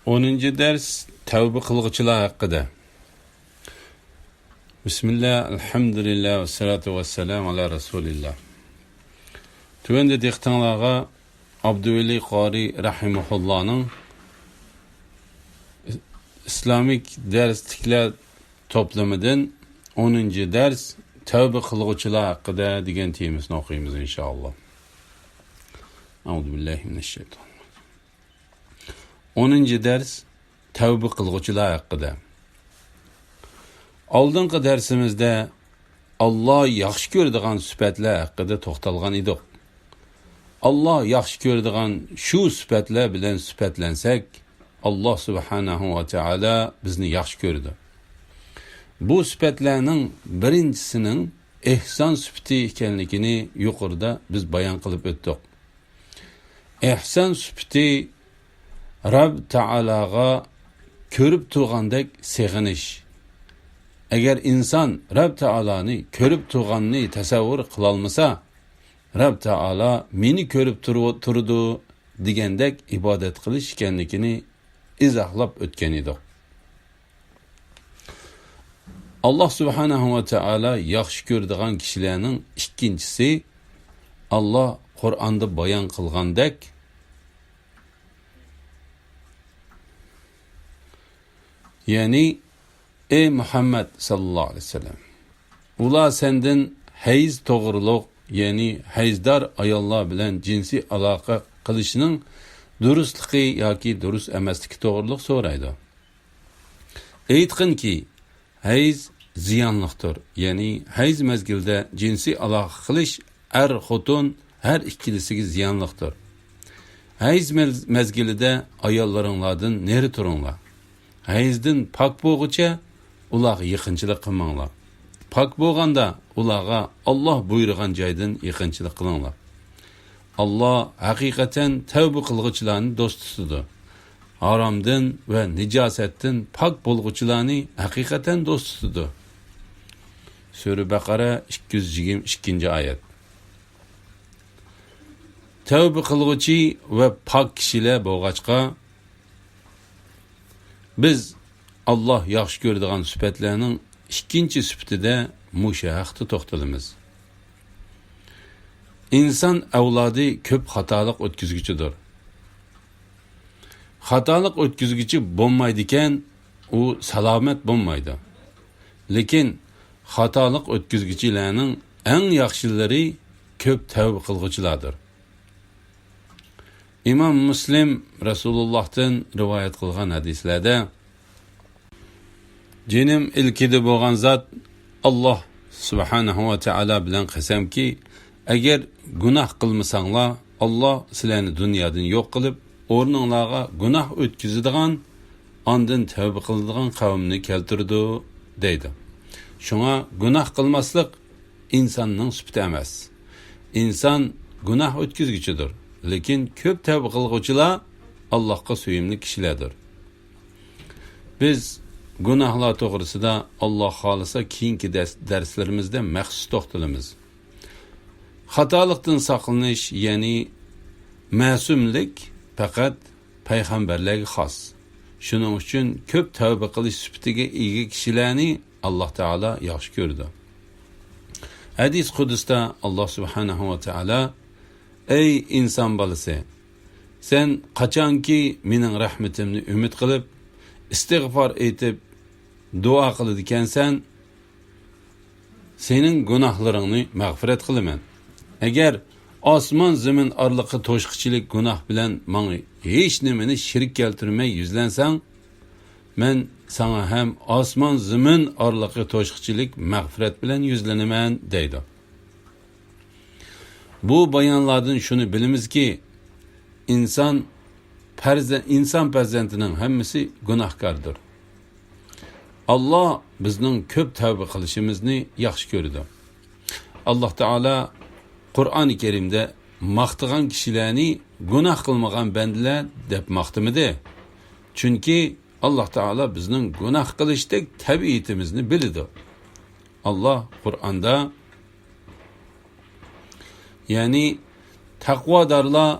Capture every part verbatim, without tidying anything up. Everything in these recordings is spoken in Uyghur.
ئونىنچى دەرس، تەۋبە قىلغۇچىلار ھەققىدە. بىسمىللا، ئەلھەمدۇلىللا، ۋەسسالاتۇ ۋەسسالامۇ ئالا رەسۇلىللا. تۆۋەندە دىققىتىڭلارغا ئابدۇۋەلى قارى رەھىمەھۇللانىڭ ئىسلامىك دەرسلىكلەر توپلىمىدىن ئونىنچى دەرس، تەۋبە قىلغۇچىلار ھەققىدە دېگەن تېمىسىنى ئوقۇيمىز، ئىنشائاللا. ئەئۇزۇ بىللاھى مىنەششەيتانىر راجىم. ئونىنچى دەرس، تەۋبە قىلغۇچىلار ھەققىدە. ئالدىنقى دەرسىمىزدە ئاللا ياخشى كۆرىدىغان سۈپەتلەر ھەققىدە توختالغان ئىدۇق. ئاللا ياخشى كۆرىدىغان شۇ سۈپەتلەر بىلەن سۈپەتلەنسەك، ئاللا سۇبھانەھۇ ۋە تائالا بىزنى ياخشى كۆرىدۇ. بۇ سۈپەتلەرنىڭ بىرىنچىسىنىڭ ئېھسان سۈپىتى ئىكەنلىكىنى يۇقىرىدا بىز بايان قىلىپ ئۆتتۇق. ئېھسان سۈپىتى رەب تائالاغا كۆرۈپ تۇرغاندەك سېغىنىش. ئەگەر ئىنسان رەب تائالانى كۆرۈپ تۇرغاننى تەسەۋۋۇر قىلالمىسا، رەب تائالا مېنى كۆرۈپ تۇرۇ-، تۇرىدۇ دېگەندەك ئىبادەت قىلىش ئىكەنلىكىنى ئىزاھلاپ ئۆتكەن ئىدۇق. ئاللا سۇبھانەھۇ ۋە تائالا ياخشى كۆرىدىغان كىشىلەرنىڭ ئىككىنچىسى، ئاللا قۇرئاندا بايان قىلغاندەك، يەنى، ئەي مۇھەممەد ساللاللاھۇ ئەلەيھى ۋەسەللەم، ئۇلار سەندىن ھەيز توغرۇلۇق، يەنى ھەيزدار ئاياللار بىلەن جىنسىي ئالاقە قىلىشنىڭ دۇرۇسلۇقى ياكى دۇرۇس ئەمەسلىكى توغرۇلۇق سورايدۇ. ئېيتقىنكى، ھەيز زىيانلىقتۇر، يەنى ھەيز مەزگىلىدە جىنسىي ئالاقە قىلىش ئەر-خوتۇن ھەر ئىككىلىسىگە زىيانلىقتۇر. ھەيز مەز-، مەزگىلىدە ئاياللىرىڭلاردىن نېرى تۇرۇڭلار. ھەيزدىن پاك بولغۇچە ئۇلارغا يېقىنچىلىق قىلماڭلار. پاك بولغاندا ئۇلارغا ئاللا بۇيرۇغان جايدىن يېقىنچىلىق قىلىڭلار. ئاللا ھەقىقەتەن تەۋبە قىلغۇچىلارنى دوست تۇتىدۇ. ھارامدىن ۋە نىجاسەتتىن پاك بولغۇچىلارنى ھەقىقەتەن دوست تۇتىدۇ. سۈرە بەقەرە، ئىككى يۈز يىگىرمە ئىككىنچى ئايەت. تەۋبە قىلغۇچى ۋە پاك كىشىلەر بولغاچقا، بىز ئاللا ياخشى كۆرىدىغان سۈپەتلەرنىڭ ئىككىنچى سۈپىتىدە مۇشۇ ھەقتە توختىلىمىز. ئىنسان ئەۋلادى كۆپ خاتالىق ئۆتكۈزگۈچىدۇر. خاتالىق ئۆتكۈزگۈچى بولمايدىكەن، ئۇ سالامەت بولمايدۇ. لېكىن خاتالىق ئۆتكۈزگۈچىلەرنىڭ ئەڭ ياخشىلىرى كۆپ تەۋبە قىلغۇچىلاردۇر. ئىمام مۇسلىم رەسۇلۇللاھتىن رىۋايەت قىلغان ھەدىسلەردە، جېنىم ئىلكىدە بولغان زات، ئاللا سۇبھانەھۇ ۋە تائالا بىلەن قەسەمكى، ئەگەر گۇناھ قىلمىساڭلار، ئاللا سىلەرنى دۇنيادىن يوق قىلىپ، ئورنۇڭلارغا گۇناھ ئۆتكۈزىدىغان، ئاندىن تەۋبە قىلىدىغان قەۋمنى كەلتۈرىدۇ، دەيدۇ. شۇڭا گۇناھ قىلماسلىق ئىنساننىڭ سۈپىتى ئەمەس. ئىنسان گۇناھ ئۆتكۈزگۈچىدۇر، لېكىن كۆپ تەۋبە قىلغۇچىلار ئاللاھقا سۆيۈملۈك كىشىلەردۇر. بىز گۇناھلار توغرىسىدا، ئاللا خالىسا، كېيىنكى دەس-، دەرسلىرىمىزدە مەخسۇس توختىلىمىز. خاتالىقتىن ساقلىنىش، يەنى مەسۇملۇق پەقەت پەيغەمبەرلەرگە خاس. شۇنىڭ ئۈچۈن كۆپ تەۋبە قىلىش سۈپىتىگە ئىگە كىشىلەرنى ئاللا تائالا ياخشى كۆرىدۇ. ھەدىس قۇدسىدا ئاللا سۇبھانەھۇ ۋە تائالا، ئەي ئىنسان بالىسى، سەن قاچانكى مېنىڭ رەھمىتىمنى ئۈمىد قىلىپ، ئىستىغپار ئېيتىپ، دۇئا قىلىدىكەنسەن، سېنىڭ گۇناھلىرىڭنى مەغپىرەت قىلىمەن. ئەگەر ئاسمان زېمىن ئارىلىقى توشقۇچىلىك گۇناھ بىلەن ماڭا ھېچ نېمىنى شېرىك كەلتۈرمەي يۈزلەنسەڭ، مەن ساڭا ھەم ئاسمان زېمىن ئارىلىقى توشقۇچىلىك مەغپىرەت بىلەن يۈزلىنىمەن، دەيدۇ. بۇ بايانلاردىن شۇنى بىلىمىزكى، ئىنسان پەرزە-، ئىنسان پەرزەنتىنىڭ ھەممىسى گۇناھكاردۇر. ئاللا بىزنىڭ كۆپ تەۋبە قىلىشىمىزنى ياخشى كۆرىدۇ. ئاللا تائالا قۇرئانى كەرىمدە ماختىغان كىشىلەرنى گۇناھ قىلمىغان بەندىلەر دەپ ماختىمىدى. چۈنكى ئاللا تائالا بىزنىڭ گۇناھ قىلىشتەك تەبىئىتىمىزنى بىلىدۇ. ئاللا قۇرئاندا، يەنى تەقۋادارلار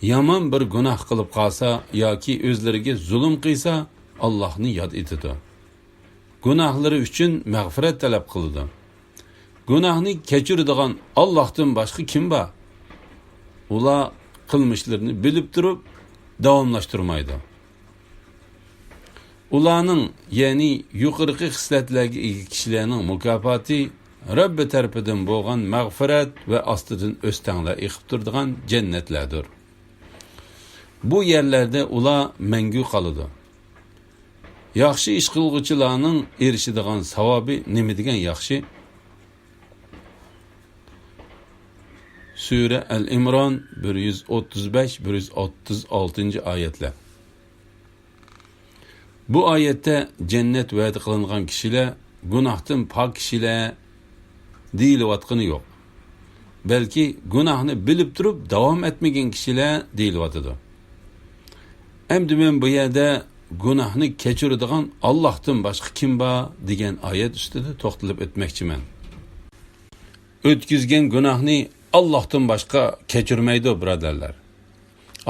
يامان بىر گۇناھ قىلىپ قالسا ياكى ئۆزلىرىگە زۇلۇم قىلسا، ئاللاھنى ياد ئېتىدۇ. گۇناھلىرى ئۈچۈن مەغپىرەت تەلەپ قىلىدۇ. گۇناھنى كەچۈرىدىغان ئاللاھتىن باشقا كىم بار؟ ئۇلار قىلمىشلىرىنى بىلىپ تۇرۇپ داۋاملاشتۇرمايدۇ. ئۇلارنىڭ، يەنى يۇقىرىقى خىسلەتلەرگە ئىگە كىشىلەرنىڭ مۇكاپاتى رەببى تەرىپىدىن بولغان مەغپىرەت ۋە ئاستىدىن ئۆستەڭلەر ئېقىپ تۇرىدىغان جەننەتلەردۇر. بۇ يەرلەردە ئۇلار مەڭگۈ قالىدۇ. ياخشى ئىش قىلغۇچىلارنىڭ ئېرىشىدىغان ساۋابى نېمە دېگەن ياخشى! سۈرە ئەل ئىمران، بىر يۈز ئوتتۇز بەش، بىر يۈز ئوتتۇز ئالتىنچى ئايەتلەر. بۇ ئايەتتە جەننەت ۋەدە قىلىنغان كىشىلەر گۇناھتىن پاك كىشىلەر دېيىلىۋاتقىنى يوق. بەلكى گۇناھنى بىلىپ تۇرۇپ داۋام ئەتمىگەن كىشىلەر دېيىلىۋاتىدۇ. ئەمدى مەن بۇ يەردە گۇناھنى كەچۈرىدىغان ئاللاھتىن باشقا كىم بار دېگەن ئايەت ئۈستىدە توختىلىپ ئۆتمەكچىمەن. ئۆتكۈزگەن گۇناھنى ئاللاھتىن باشقا كەچۈرمەيدۇ، بۇرادەرلەر.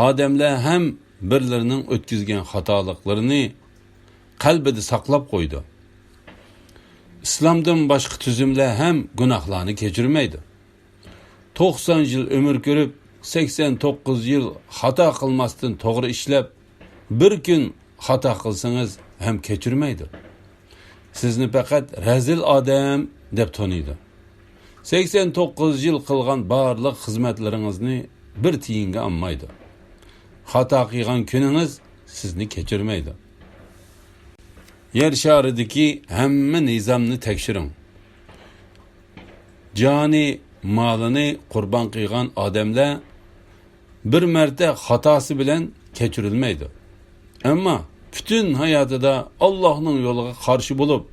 ئادەملەر ھەم بىرلىرىنىڭ ئۆتكۈزگەن خاتالىقلىرىنى قەلبىدە ساقلاپ قويىدۇ. ئىسلامدىن باشقا تۈزۈملەر ھەم گۇناھلارنى كەچۈرمەيدۇ. توقسان يىل ئۆمۈر كۆرۈپ، سەكسەن توققۇز يىل خاتا قىلماستىن توغرا ئىشلەپ، بىر كۈن خاتا قىلسىڭىز ھەم كەچۈرمەيدۇ. سىزنى پەقەت رەزىل ئادەم دەپ تونۇيدۇ. سەكسەن توققۇز يىل قىلغان بارلىق خىزمەتلىرىڭىزنى بىر تىيىنگە ئالمايدۇ. خاتا قىلغان كۈنىڭىز سىزنى كەچۈرمەيدۇ. يەر شارىدىكى ھەممە نىزامنى تەكشۈرۈڭ. جانى، مالىنى قۇربان قىلغان ئادەملەر بىر مەرتە خاتاسى بىلەن كەچۈرۈلمەيدۇ. ئەمما پۈتۈن ھاياتىدا ئاللاھنىڭ يولىغا قارشى بولۇپ،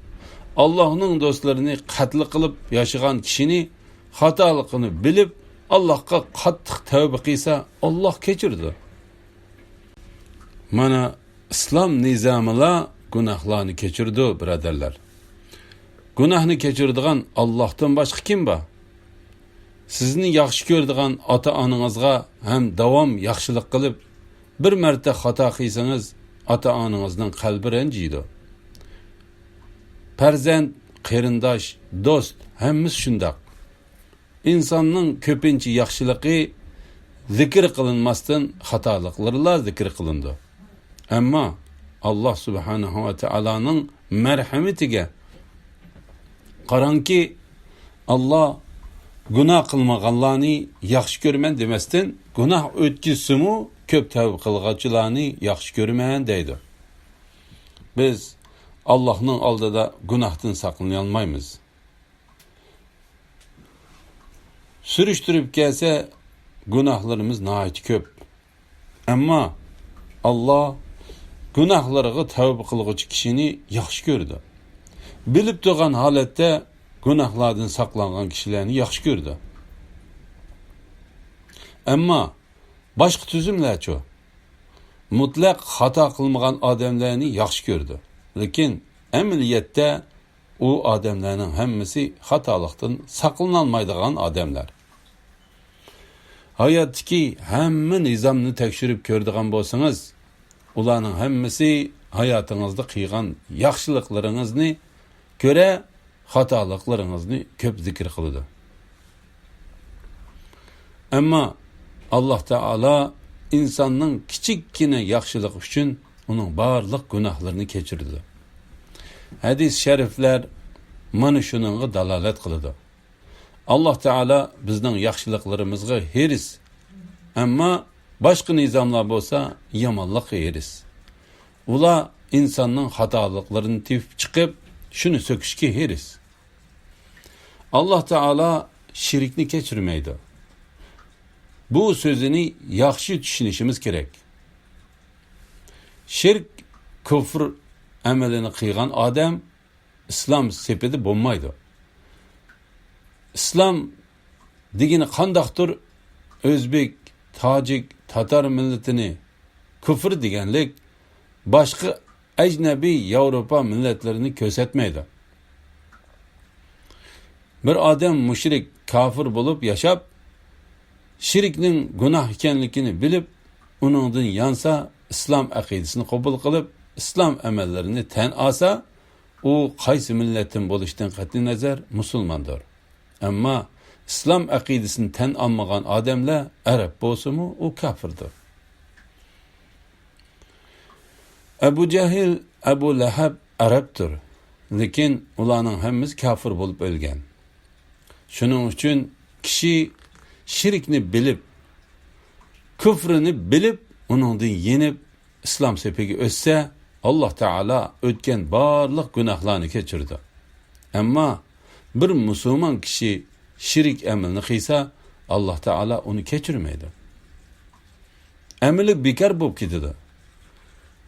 ئاللاھنىڭ دوستلىرىنى قەتل قىلىپ ياشىغان كىشىنى خاتالىقىنى بىلىپ، ئاللاھقا قاتتىق تەۋبە قىلسا، ئاللاھ كەچۈرىدۇ. مانا، ئىسلام نىزامىلا گۇناھلارنى كەچۈرىدۇ، بۇرادەرلەر. گۇناھنى كەچۈرىدىغان ئاللاھتىن باشقا كىم بار؟ سىزنى ياخشى كۆرىدىغان ئاتا-ئانىڭىزغا ھەم داۋام ياخشىلىق قىلىپ، بىر مەرتە خاتا قىلسىڭىز، ئاتا-ئانىڭىزنىڭ قەلبى رەنجىيدۇ. پەرزەنت، قېرىنداش، دوست، ھەممىسى شۇنداق. ئىنساننىڭ كۆپىنچە ياخشىلىقى زىكىر قىلىنماستىن، خاتالىقلىرىلا زىكىر قىلىنىدۇ. ئەمما ئاللاھ سۇبھانەھۇ ۋە تائالانىڭ مەرھەمىتىگە قاراڭكى، ئاللاھ گۇناھ قىلمىغانلارنى ياخشى كۆرىمەن دېمەستىن، گۇناھ ئۆتكۈزسىمۇ كۆپ تەۋبە قىلغۇچىلارنى ياخشى كۆرىمەن دەيدۇ. بىز ئاللاھنىڭ ئالدىدا گۇناھتىن ساقلىنالمايمىز. سۈرۈشتۈرۈپ كەلسە، گۇناھلىرىمىز ناھايىتى كۆپ. ئەمما ئاللاھ گۇناھلىرىغا تەۋبە قىلغۇچى كىشىنى ياخشى كۆرىدۇ. بىلىپ تۇرغان ھالەتتە گۇناھلاردىن ساقلانغان كىشىلەرنى ياخشى كۆرىدۇ. ئەمما باشقا تۈزۈملەرچۇ؟ مۇتلەق خاتا قىلمىغان ئادەملەرنى ياخشى كۆرىدۇ. لېكىن ئەمەلىيەتتە ئۇ ئادەملەرنىڭ ھەممىسى خاتالىقتىن ساقلىنالمايدىغان ئادەملەر. ھاياتتىكى ھەممە نىزامنى تەكشۈرۈپ كۆرىدىغان بولسىڭىز، ئۇلارنىڭ ھەممىسى ھاياتىڭىزدا قىلغان ياخشىلىقلىرىڭىزنى كۆرە، خاتالىقلىرىڭىزنى كۆپ زىكىر قىلىدۇ. ئەمما ئاللاھ تائالا ئىنساننىڭ كىچىككىنە ياخشىلىقى ئۈچۈن ئۇنىڭ بارلىق گۇناھلىرىنى كەچۈرىدۇ. ھەدىس شەرىفلەر مانا شۇنىڭغا دالالەت قىلىدۇ. ئاللاھ تائالا بىزنىڭ ياخشىلىقلىرىمىزغا ھېرىس، ئەمما باشقا نىزاملار بولسا يامانلىققا ھېرىس. ئۇلار ئىنساننىڭ خاتالىقلىرىنى تېپىپ چىقىپ، شۇنى سۆكۈشكە ھېرىس. ئاللاھ تائالا شىركنى كەچۈرمەيدۇ. بۇ سۆزىنى ياخشى چۈشىنىشىمىز كېرەك. شىرك، كۇفر ئەمىلىنى قىلغان ئادەم ئىسلام سېپىدە بولمايدۇ. ئىسلام دېگىنى قانداقتۇر ئۆزبېك، تاجىك، تاتار مىللىتىنى كۇفر دېگەنلىك، باشقا ئەجنەبىي ياۋروپا مىللەتلىرىنى كۆرسەتمەيدۇ. بىر ئادەم مۇشرىك، كاپىر بولۇپ ياشاپ، شىركنىڭ گۇناھ ئىكەنلىكىنى بىلىپ، ئۇنىڭدىن يانسا، ئىسلام ئەقىدىسىنى قوبۇل قىلىپ، ئىسلام ئەمەللىرىنى تەن ئالسا، ئۇ قايسى مىللەتتىن بولۇشتىن قەتئىينەزەر مۇسۇلماندۇر. ئەمما ئىسلام ئەقىدىسىنى تەن ئالمىغان ئادەملەر ئەرەب بولسىمۇ، ئۇ كاپىردۇر. ئەبۇ جەھىل، ئەبۇ لەھەب ئەرەبتۇر، لېكىن ئۇلارنىڭ ھەممىسى كاپىر بولۇپ ئۆلگەن. شۇنىڭ ئۈچۈن كىشى شىركنى بىلىپ، كۇفرىنى بىلىپ، ئۇنىڭدىن يېنىپ، ئىسلام سېپىگە ئۆتسە، ئاللا تائالا ئۆتكەن بارلىق گۇناھلارنى كەچۈرىدۇ. ئەمما بىر مۇسۇلمان كىشى شىرك ئەمىلىنى قىلسا، ئاللا تائالا ئۇنى كەچۈرمەيدۇ. ئەمىلى بىكار بولۇپ كېتىدۇ.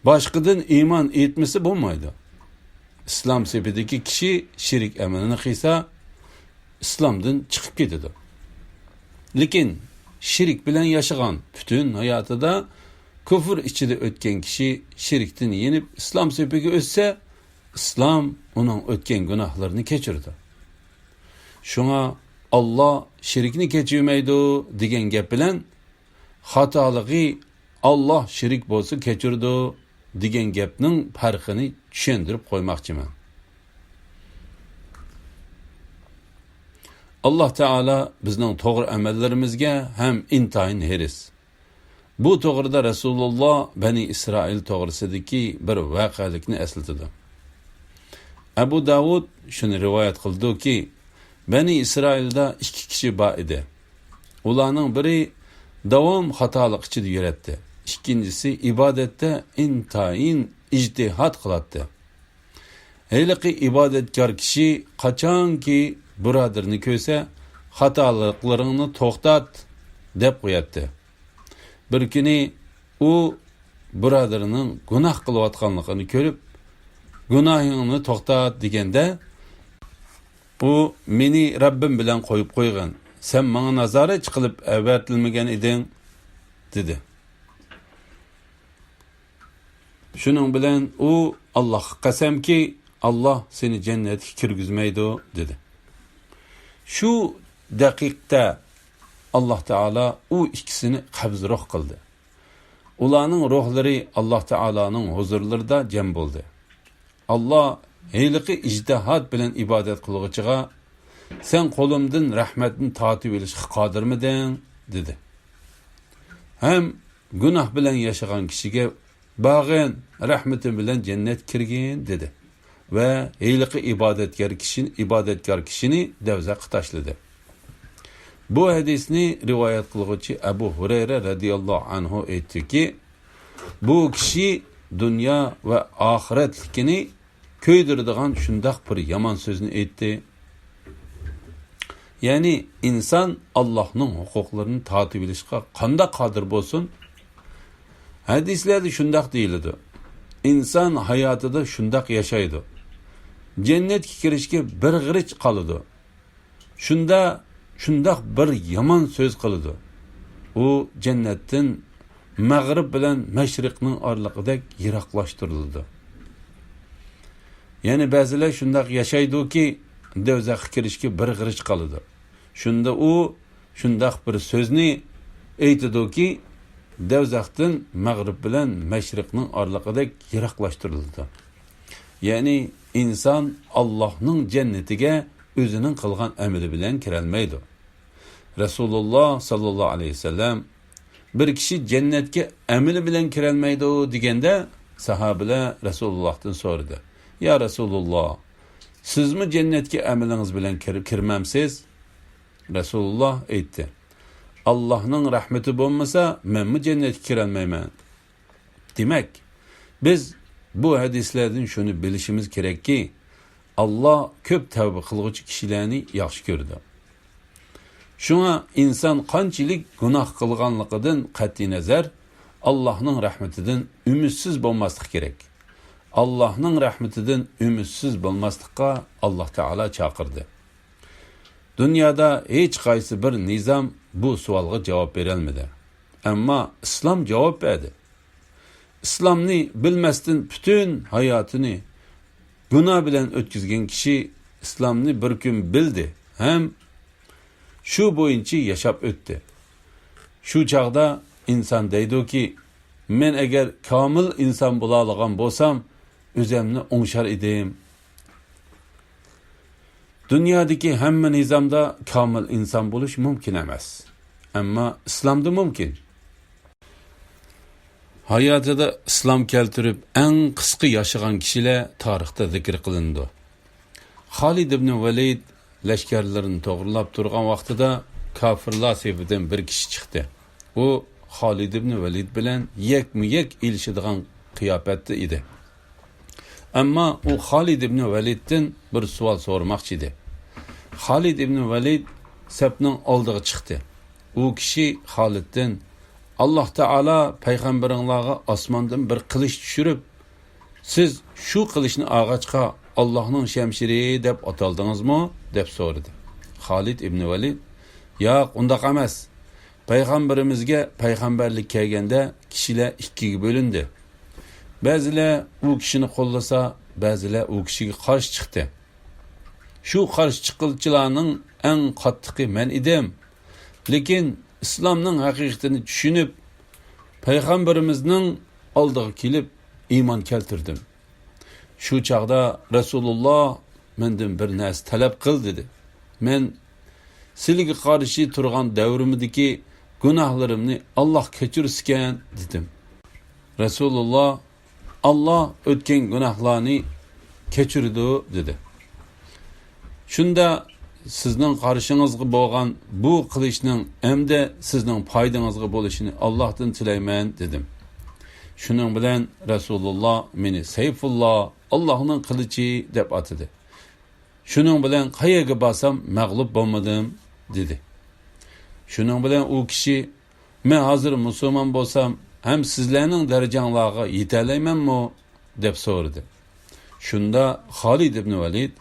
باشقىدىن ئىمان ئېيتمىسا بولمايدۇ. ئىسلام سېپىدىكى كىشى شىرك ئەمىلىنى قىلسا، ئىسلامدىن چىقىپ كېتىدۇ. لېكىن شىرك بىلەن ياشىغان، پۈتۈن ھاياتىدا كۇفر ئىچىدە ئۆتكەن كىشى شىركتىن يېنىپ، ئىسلام سېپىگە ئۆتسە، ئىسلام ئۇنىڭ ئۆتكەن گۇناھلىرىنى كەچۈرىدۇ. شۇڭا «ئاللا شىركنى كەچۈرمەيدۇ» دېگەن گەپ بىلەن «خاتالىقى ئاللا شېرىك بولسا كەچۈرىدۇ» دېگەن گەپنىڭ پەرقىنى چۈشەندۈرۈپ قويماقچىمەن. ئاللا تائالا بىزنىڭ توغرا ئەمەللىرىمىزگە ھەم ئىنتايىن ھېرىس. بۇ توغرىدا رەسۇلۇللا بەنى ئىسرائىل توغرىسىدىكى بىر ۋەقەلىكنى ئەسلىتىدۇ. ئەبۇ داۋۇد شۇنى رىۋايەت قىلىدۇكى، بەنى ئىسرائىلدا ئىككى كىشى بار ئىدى. ئۇلارنىڭ بىرى داۋام خاتالىق ئىچىدە يۈرەتتى، ئىككىنچىسى ئىبادەتتە ئىنتايىن ئىجتىھات قىلاتتى. ھېلىقى ئىبادەتكار كىشى قاچانكى بۇرادىرىنى كۆرسە، «خاتالىقلىرىڭنى توختات» دەپ قوياتتى. بىر كۈنى ئۇ بۇرادىرىنىڭ گۇناھ قىلىۋاتقانلىقىنى كۆرۈپ، «گۇناھىڭنى توختات» دېگەندە، ئۇ، «مېنى رەببىم بىلەن قويۇپ قويغىن، سەن ماڭا نازارەتچى قىلىپ ئەۋەتىلمىگەن ئىدىڭ» دېدى. شۇنىڭ بىلەن ئۇ، «ئاللاھقا قەسەمكى، ئاللا سېنى جەننەتكە كىرگۈزمەيدۇ» دېدى. شۇ دەقىقتە ئاللا تائالا ئۇ ئىككىسىنى قەبزى روھ قىلدى. ئۇلارنىڭ روھلىرى ئاللا تائالانىڭ ھۇزۇرلىرىدا جەم بولدى. ئاللا ھېلىقى ئىجتىھات بىلەن ئىبادەت قىلغۇچىغا، «سەن قولۇمدىن رەھمەتنى تارتىۋېلىشقا قادىرمىدىڭ؟» دېدى. ھەم گۇناھ بىلەن ياشىغان كىشىگە، «بارغىن، رەھمىتىم بىلەن جەننەتكە كىرگىن» دېدى. ۋە ھېلىقى ئىبادەتكار كىشىنى، ئىبادەتكار كىشىنى دەۋزەخكە تاشلىدى. بۇ ھەدىسنى رىۋايەت قىلغۇچى ئەبۇ ھۇرەيرە رەزىياللاھۇ ئەنھۇ ئېيتتىكى، بۇ كىشى دۇنيا ۋە ئاخىرەتلىكىنى كۆيدۈرىدىغان شۇنداق بىر يامان سۆزنى ئېيتتى. يەنى ئىنسان ئاللاھنىڭ ھوقۇقلىرىنى تارتىۋېلىشقا قانداق قادىر بولسۇن؟ ھەدىسلەردە شۇنداق دېيىلىدۇ. ئىنسان ھاياتىدا شۇنداق ياشايدۇ. جەننەتكە كىرىشكە بىر غېرىچ قالىدۇ. شۇندا، شۇنداق بىر يامان سۆز قىلىدۇ. ئۇ جەننەتتىن مەغرىب بىلەن مەشرىقنىڭ ئارىلىقىدەك يىراقلاشتۇرۇلىدۇ. يەنە بەزىلەر شۇنداق ياشايدۇكى، دەۋزەخكە كىرىشكە بىر غېرىچ قالىدۇ. شۇندا ئۇ شۇنداق بىر سۆزنى ئېيتىدۇكى، دەۋزەختىن مەغرىب بىلەن مەشرىقنىڭ ئارىلىقىدەك يىراقلاشتۇرۇلىدۇ. يەنى ئىنسان ئاللاھنىڭ جەننىتىگە ئۆزىنىڭ قىلغان ئەمىلى بىلەن كىرەلمەيدۇ. رەسۇلۇللا ساللاللاھۇ ئەلەيھى ۋەسەللەم، «بىر كىشى جەننەتكە ئەمىلى بىلەن كىرەلمەيدۇ» دېگەندە، ساھابىلەر رەسۇلۇللاھتىن سورىدى، «يا رەسۇلۇللا، سىزمۇ جەننەتكە ئەمىلىڭىز بىلەن كىر-، كىرمەمسىز؟» رەسۇلۇللا ئېيتتى، «ئاللاھنىڭ رەھمىتى بولمىسا، مەنمۇ جەننەتكە كىرەلمەيمەن.» دېمەك، بىز بۇ ھەدىسلەردىن شۇنى بىلىشىمىز كېرەككى، ئاللا كۆپ تەۋبە قىلغۇچى كىشىلەرنى ياخشى كۆرىدۇ. شۇڭا ئىنسان قانچىلىك گۇناھ قىلغانلىقىدىن قەتئىينەزەر، ئاللاھنىڭ رەھمىتىدىن ئۈمىدسىز بولماسلىق كېرەك. ئاللاھنىڭ رەھمىتىدىن ئۈمىدسىز بولماسلىققا ئاللا تائالا چاقىردى. دۇنيادا ھېچقايسى بىر نىزام بۇ سوئالغا جاۋاب بېرەلمىدى. ئەمما ئىسلام جاۋاب بەردى. ئىسلامنى بىلمەستىن پۈتۈن ھاياتىنى گۇناھ بىلەن ئۆتكۈزگەن كىشى ئىسلامنى بىر كۈن بىلدى ھەم شۇ بويىچە ياشاپ ئۆتتى. شۇ چاغدا ئىنسان دەيدۇكى، مەن ئەگەر كامىل ئىنسان بولالىغان بولسام، ئۆزەمنى ئوڭشار ئىدىم. دۇنيادىكى ھەممە نىزامدا كامىل ئىنسان بولۇش مۇمكىن ئەمەس. ئەمما ئىسلامدا مۇمكىن. ھاياتىدا ئىسلام كەلتۈرۈپ، ئەڭ قىسقا ياشىغان كىشىلەر تارىختا زىكىر قىلىنىدۇ. خالىد ئىبن ۋەلىد لەشكەرلىرىنى توغرىلاپ تۇرغان ۋاقتىدا، كاپىرلار سېپىدىن بىر كىشى چىقتى. ئۇ خالىد ئىبن ۋەلىد بىلەن يەكمۇ يەك ئېلىشىدىغان قىياپەتتە ئىدى. ئەمما ئۇ خالىد ئىبن ۋەلىدتىن بىر سوئال سورىماقچى ئىدى. خالىد ئىبن ۋەلىد سەپنىڭ ئالدىغا چىقتى. ئۇ كىشى خالىدتىن، «ئاللاھ تائالا پەيغەمبىرىڭلارغا ئاسماندىن بىر قىلىچ چۈشۈرۈپ، سىز شۇ قىلىچنى ئالغاچقا، ئاللاھنىڭ شەمشىرى دەپ ئاتالدىڭىزمۇ؟» دەپ سورىدى. خالىد ئىبن ۋەلىد، «ياق، ئۇنداق ئەمەس. پەيغەمبىرىمىزگە پەيغەمبەرلىك كەلگەندە، كىشىلەر ئىككىگە بۆلۈندى. بەزىلەر ئۇ كىشىنى قوللىسا، بەزىلەر ئۇ كىشىگە قارشى چىقتى. شۇ قارشى چىققۇچىلارنىڭ ئەڭ قاتتىقى مەن ئىدىم. لېكىن ئىسلامنىڭ ھەقىقىتىنى چۈشىنىپ، پەيغەمبىرىمىزنىڭ ئالدىغا كېلىپ ئىمان كەلتۈردۈم. شۇ چاغدا رەسۇلۇللا مەندىن بىر نەرسە تەلەپ قىل دېدى. مەن سىلىگە قارشى تۇرغان دەۋرىمدىكى گۇناھلىرىمنى ئاللاھ كەچۈرسىكەن دېدىم. رەسۇلۇللا، ئاللاھ ئۆتكەن گۇناھلارنى كەچۈرىدۇ دېدى. شۇندا سىزنىڭ قارشىڭىزغا بولغان بۇ قىلىچنىڭ ئەمدى سىزنىڭ پايدىڭىزغا بولۇشىنى ئاللاھتىن تىلەيمەن دېدىم. شۇنىڭ بىلەن رەسۇلۇللا مېنى سەيفۇللا، ئاللاھنىڭ قىلىچى دەپ ئاتىدى. شۇنىڭ بىلەن قەيەرگە بارسام مەغلۇپ بولمىدىم دېدى. شۇنىڭ بىلەن ئۇ كىشى، مەن ھازىر مۇسۇلمان بولسام ھەم سىزلەرنىڭ دەرىجەڭلارغا يېتەلەيمەنمۇ؟ دەپ سورىدى. شۇندا خالىد ئىبن ۋەلىد،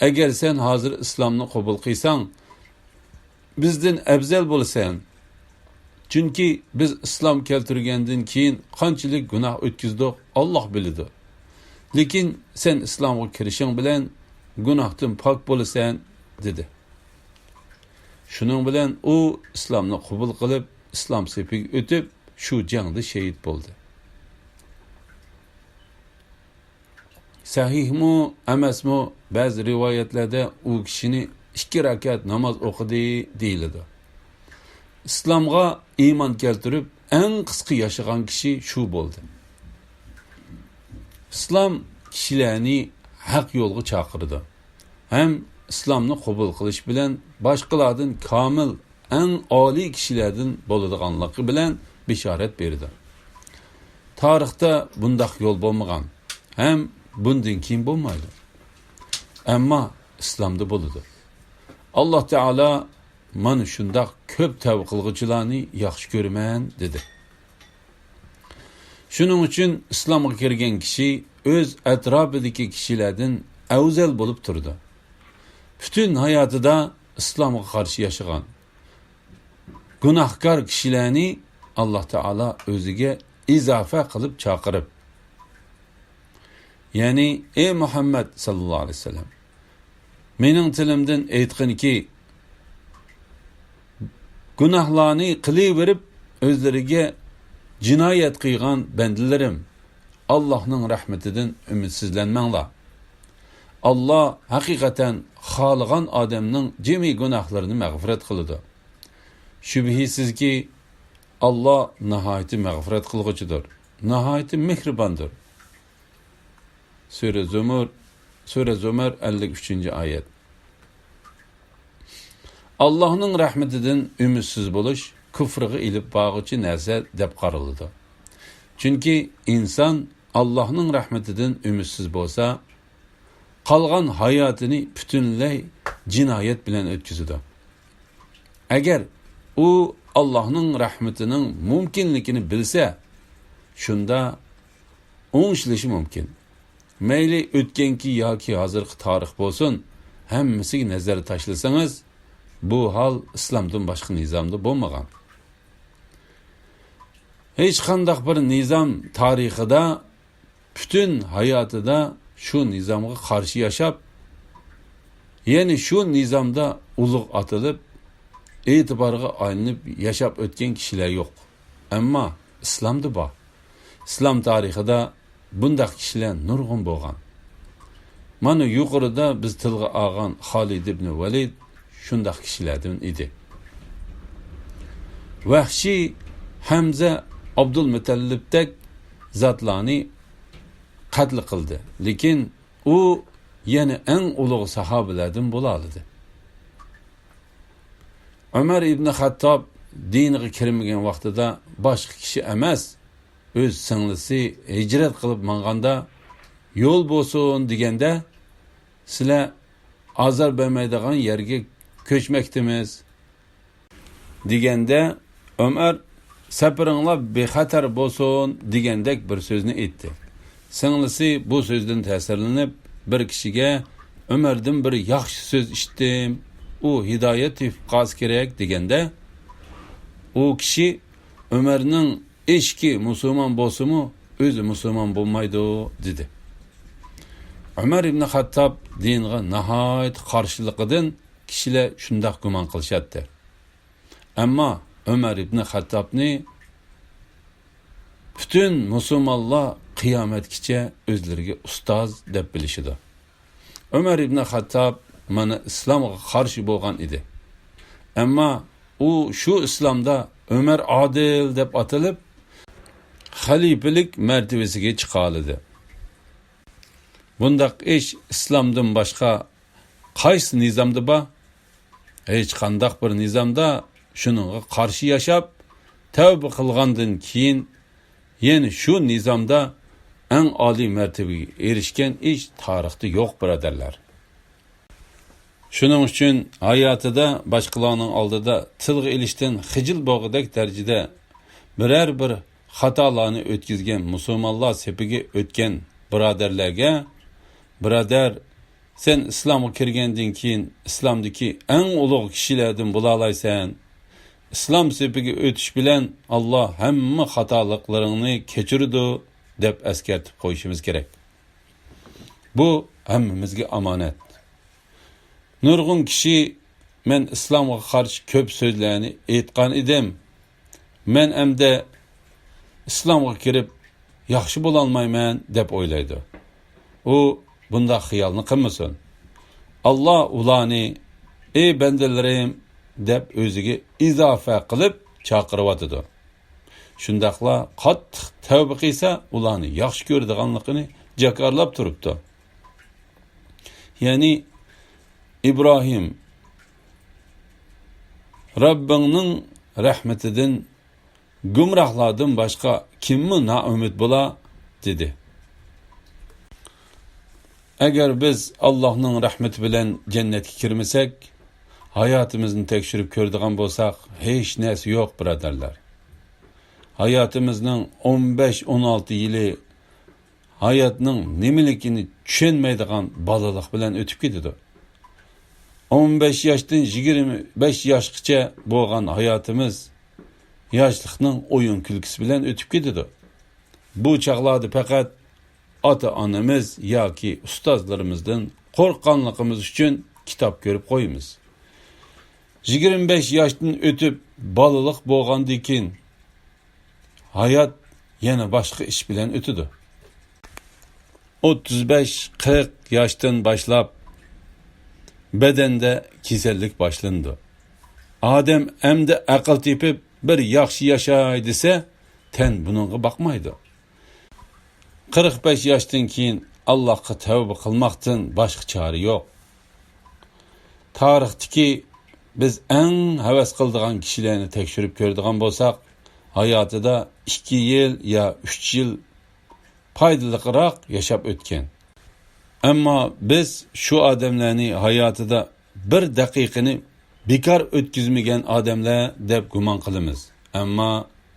ئەگەر سەن ھازىر ئىسلامنى قوبۇل قىلساڭ، بىزدىن ئەۋزەل بولىسەن. چۈنكى بىز ئىسلام كەلتۈرگەندىن كېيىن قانچىلىك گۇناھ ئۆتكۈزدۇق، ئاللاھ بىلىدۇ. لېكىن سەن ئىسلامغا كىرىشىڭ بىلەن گۇناھتىن پاك بولىسەن، دېدى. شۇنىڭ بىلەن ئۇ ئىسلامنى قوبۇل قىلىپ، ئىسلام سېپىگە ئۆتۈپ، شۇ جەڭدە شېھىت بولدى. سەھىھمۇ ئەمەسمۇ، بەزى رىۋايەتلەردە ئۇ كىشىنى ئىككى رەكەت ناماز ئوقۇدى دېيىلىدۇ. ئىسلامغا ئىمان كەلتۈرۈپ، ئەڭ قىسقا ياشىغان كىشى شۇ بولدى. ئىسلام كىشىلەرنى ھەق يولغا چاقىرىدۇ. ھەم ئىسلامنى قوبۇل قىلىش بىلەن باشقىلاردىن كامىل، ئەڭ ئالىي كىشىلەردىن بولىدىغانلىقى بىلەن بېشارەت بېرىدۇ. تارىختا بۇنداق يول بولمىغان ھەم بۇندىن كېيىن بولمايدۇ. ئەمما ئىسلامدا بولىدۇ. ئاللاھ تائالا، «مانا شۇنداق كۆپ تەۋبە قىلغۇچىلارنى ياخشى كۆرىمەن» دېدى. شۇنىڭ ئۈچۈن ئىسلامغا كىرگەن كىشى ئۆز ئەتراپىدىكى كىشىلەردىن ئەۋزەل بولۇپ تۇرىدۇ. پۈتۈن ھاياتىدا ئىسلامغا قارشى ياشىغان گۇناھكار كىشىلەرنى ئاللاھ تائالا ئۆزىگە ئىزافە قىلىپ چاقىرىپ، يەنى، ئەي مۇھەممەد ساللاللاھۇ ئەلەيھى ۋەسەللەم، مېنىڭ تىلىمدىن ئېيتقىنكى، گۇناھلارنى قىلىۋېرىپ، ئۆزلىرىگە جىنايەت قىلغان بەندىلىرىم، ئاللاھنىڭ رەھمىتىدىن ئۈمىدسىزلەنمەڭلار. ئاللاھ ھەقىقەتەن خالىغان ئادەمنىڭ جىمى گۇناھلىرىنى مەغپىرەت قىلىدۇ. شۈبھىسىزكى، ئاللاھ ناھايىتى مەغپىرەت قىلغۇچىدۇر، ناھايىتى مېھرىباندۇر. سۈرە زۇمۇر، سۈرە زۇمەر، ئەللىك ئۈچىنچى ئايەت. ئاللاھنىڭ رەھمىتىدىن ئۈمىدسىز بولۇش كۇفرغا ئېلىپ بارغۇچى نەرسە دەپ قارىلىدۇ. چۈنكى ئىنسان ئاللاھنىڭ رەھمىتىدىن ئۈمىدسىز بولسا، قالغان ھاياتىنى پۈتۈنلەي جىنايەت بىلەن ئۆتكۈزىدۇ. ئەگەر ئۇ ئاللاھنىڭ رەھمىتىنىڭ مۇمكىنلىكىنى بىلسە، شۇندا ئوڭشىلىشى مۇمكىن. مەيلى ئۆتكەنكى ياكى ھازىرقى تارىخ بولسۇن، ھەممىسىگە نەزەر تاشلىسىڭىز، بۇ ھال ئىسلامدىن باشقا نىزامدا بولمىغان. ھېچقانداق بىر نىزام تارىخىدا پۈتۈن ھاياتىدا شۇ نىزامغا قارشى ياشاپ، يەنى شۇ نىزامدا ئۇلۇغ ئاتىلىپ، ئېتىبارغا ئايلىنىپ ياشاپ ئۆتكەن كىشىلەر يوق. ئەمما ئىسلامدا بار. ئىسلام تارىخىدا بۇنداق كىشىلەر نۇرغۇن بولغان. مانا يۇقىرىدا بىز تىلغا ئالغان خالىد ئىبن ۋەلىد شۇنداق كىشىلەردىن ئىدى. ۋەھشىي ھەمزە ئابدۇلمۇتەللىپتەك زاتلارنى قەتل قىلدى. لېكىن ئۇ يەنە ئەڭ ئۇلۇغ ساھابىلەردىن بولالىدى. ئۆمەر ئىبنى خەتتاب دىنغا كىرمىگەن ۋاقتىدا باشقا كىشى ئەمەس، ئۆز سىڭلىسى ھىجرەت قىلىپ ماڭغاندا، يول بولسۇن دېگەندە، سىلەر ئازار بەرمەيدىغان يەرگە كۆچمەكتىمىز دېگەندە، ئۆمەر سەپىرىڭلار بىخەتەر بولسۇن دېگەندەك بىر سۆزنى ئېيتتى. سىڭلىسى بۇ سۆزدىن تەسىرلىنىپ، بىر كىشىگە ئۆمەردىن بىر ياخشى سۆز ئىشىتتىم، ئۇ ھىدايەت تېپىپ قالسا كېرەك دېگەندە، ئۇ كىشى ئۆمەرنىڭ ئېشىكى مۇسۇلمان بولسىمۇ، ئۆزى مۇسۇلمان بولمايدۇ، دېدى. ئۆمەر ئىبنى خەتتاب دىنغا ناھايىتى قارشىلىقىدىن كىشىلەر شۇنداق گۇمان قىلىشاتتى. ئەمما ئۆمەر ئىبنى خەتتابنى پۈتۈن مۇسۇلمانلار قىيامەتكىچە ئۆزلىرىگە ئۇستاز دەپ بىلىشىدۇ. ئۆمەر ئىبنى خەتتاب مانا ئىسلامغا قارشى بولغان ئىدى. ئەمما ئۇ شۇ ئىسلامدا ئۆمەر ئادىل دەپ ئاتىلىپ، خەلىپىلىك مەرتىۋىسىگە چىقالىدى. بۇنداق ئىش ئىسلامدىن باشقا قايسى نىزامدا بار؟ ھېچقانداق بىر نىزامدا شۇنىڭغا قارشى ياشاپ، تەۋبە قىلغاندىن كېيىن يەنە شۇ نىزامدا ئەڭ ئالىي مەرتىۋىگە ئېرىشكەن ئىش تارىختا يوق، بۇرادەرلەر. شۇنىڭ ئۈچۈن ھاياتىدا باشقىلارنىڭ ئالدىدا تىلغا ئېلىشتىن خىجىل بولغۇدەك دەرىجىدە بىرەر بىر خاتالارنى ئۆتكۈزگەن مۇسۇلمانلار سېپىگە ئۆتكەن بۇرادەرلەرگە، بۇرادەر، سەن ئىسلامغا كىرگەندىن كېيىن ئىسلامدىكى ئەڭ ئۇلۇغ كىشىلەردىن بولالايسەن. ئىسلام سېپىگە ئۆتۈش بىلەن ئاللا ھەممە خاتالىقلىرىڭنى كەچۈرىدۇ، دەپ ئەسكەرتىپ قويۇشىمىز كېرەك. بۇ ھەممىمىزگە ئامانەت. نۇرغۇن كىشى، مەن ئىسلامغا قارشى كۆپ سۆزلەرنى ئېيتقان ئىدىم. مەن ئەمدى ئىسلامغا كىرىپ ياخشى بولالمايمەن دەپ ئويلايدۇ. ئۇ بۇنداق خىيالنى قىلمىسۇن. ئاللا ئۇلارنى، ئەي بەندىلىرىم، دەپ ئۆزىگە ئىزافە قىلىپ چاقىرىۋاتىدۇ. شۇنداقلا قاتتىق تەۋبە قىلسا، ئۇلارنى ياخشى كۆرىدىغانلىقىنى جاكارلاپ تۇرۇپتۇ. يەنى ئىبراھىم، رەببىڭنىڭ رەھمىتىدىن گۇمراھلاردىن باشقا كىممۇ نائۈمىد بولا؟ دېدى. ئەگەر بىز ئاللاھنىڭ رەھمىتى بىلەن جەننەتكە كىرمىسەك، ھاياتىمىزنى تەكشۈرۈپ كۆرىدىغان بولساق، ھېچ نەرسە يوق، بۇرادەرلەر. ھاياتىمىزنىڭ ئون بەش، ئون ئالتە يىلى ھاياتنىڭ نېمىلىكىنى چۈشەنمەيدىغان بالىلىق بىلەن ئۆتۈپ كېتىدۇ. ئون بەش ياشتىن يىگىرمە بەش ياشقىچە بولغان ھاياتىمىز ياشلىقنىڭ ئويۇن كۈلكىسى بىلەن ئۆتۈپ كېتىدۇ. بۇ چاغلاردا پەقەت ئاتا-ئانىمىز ياكى ئۇستازلىرىمىزدىن قورققانلىقىمىز ئۈچۈن كىتاب كۆرۈپ قويىمىز. يىگىرمە بەش ياشتىن ئۆتۈپ بالىلىق بولغاندىن كېيىن، ھايات يەنە باشقا ئىش بىلەن ئۆتىدۇ. ئوتتۇز بەش، قىرىق ياشتىن باشلاپ بەدەندە كېسەللىك باشلىنىدۇ. ئادەم ئەمدى ئەقىل تېپىپ، بىر ياخشى ياشاي دېسە، تەن بۇنىڭغا باقمايدۇ. قىرىق بەش ياشتىن كېيىن ئاللاھقا تەۋبە قىلماقتىن باشقا چارە يوق. تارىختىكى بىز ئەڭ ھەۋەس قىلىدىغان كىشىلەرنى تەكشۈرۈپ كۆرىدىغان بولساق، ھاياتىدا ئىككى يىل يا ئۈچ يىل پايدىلىقراق ياشاپ ئۆتكەن. ئەمما بىز شۇ ئادەملەرنى ھاياتىدا بىر دەقىقىنى بىكار ئۆتكۈزمىگەن ئادەملەر دەپ گۇمان قىلىمىز. ئەمما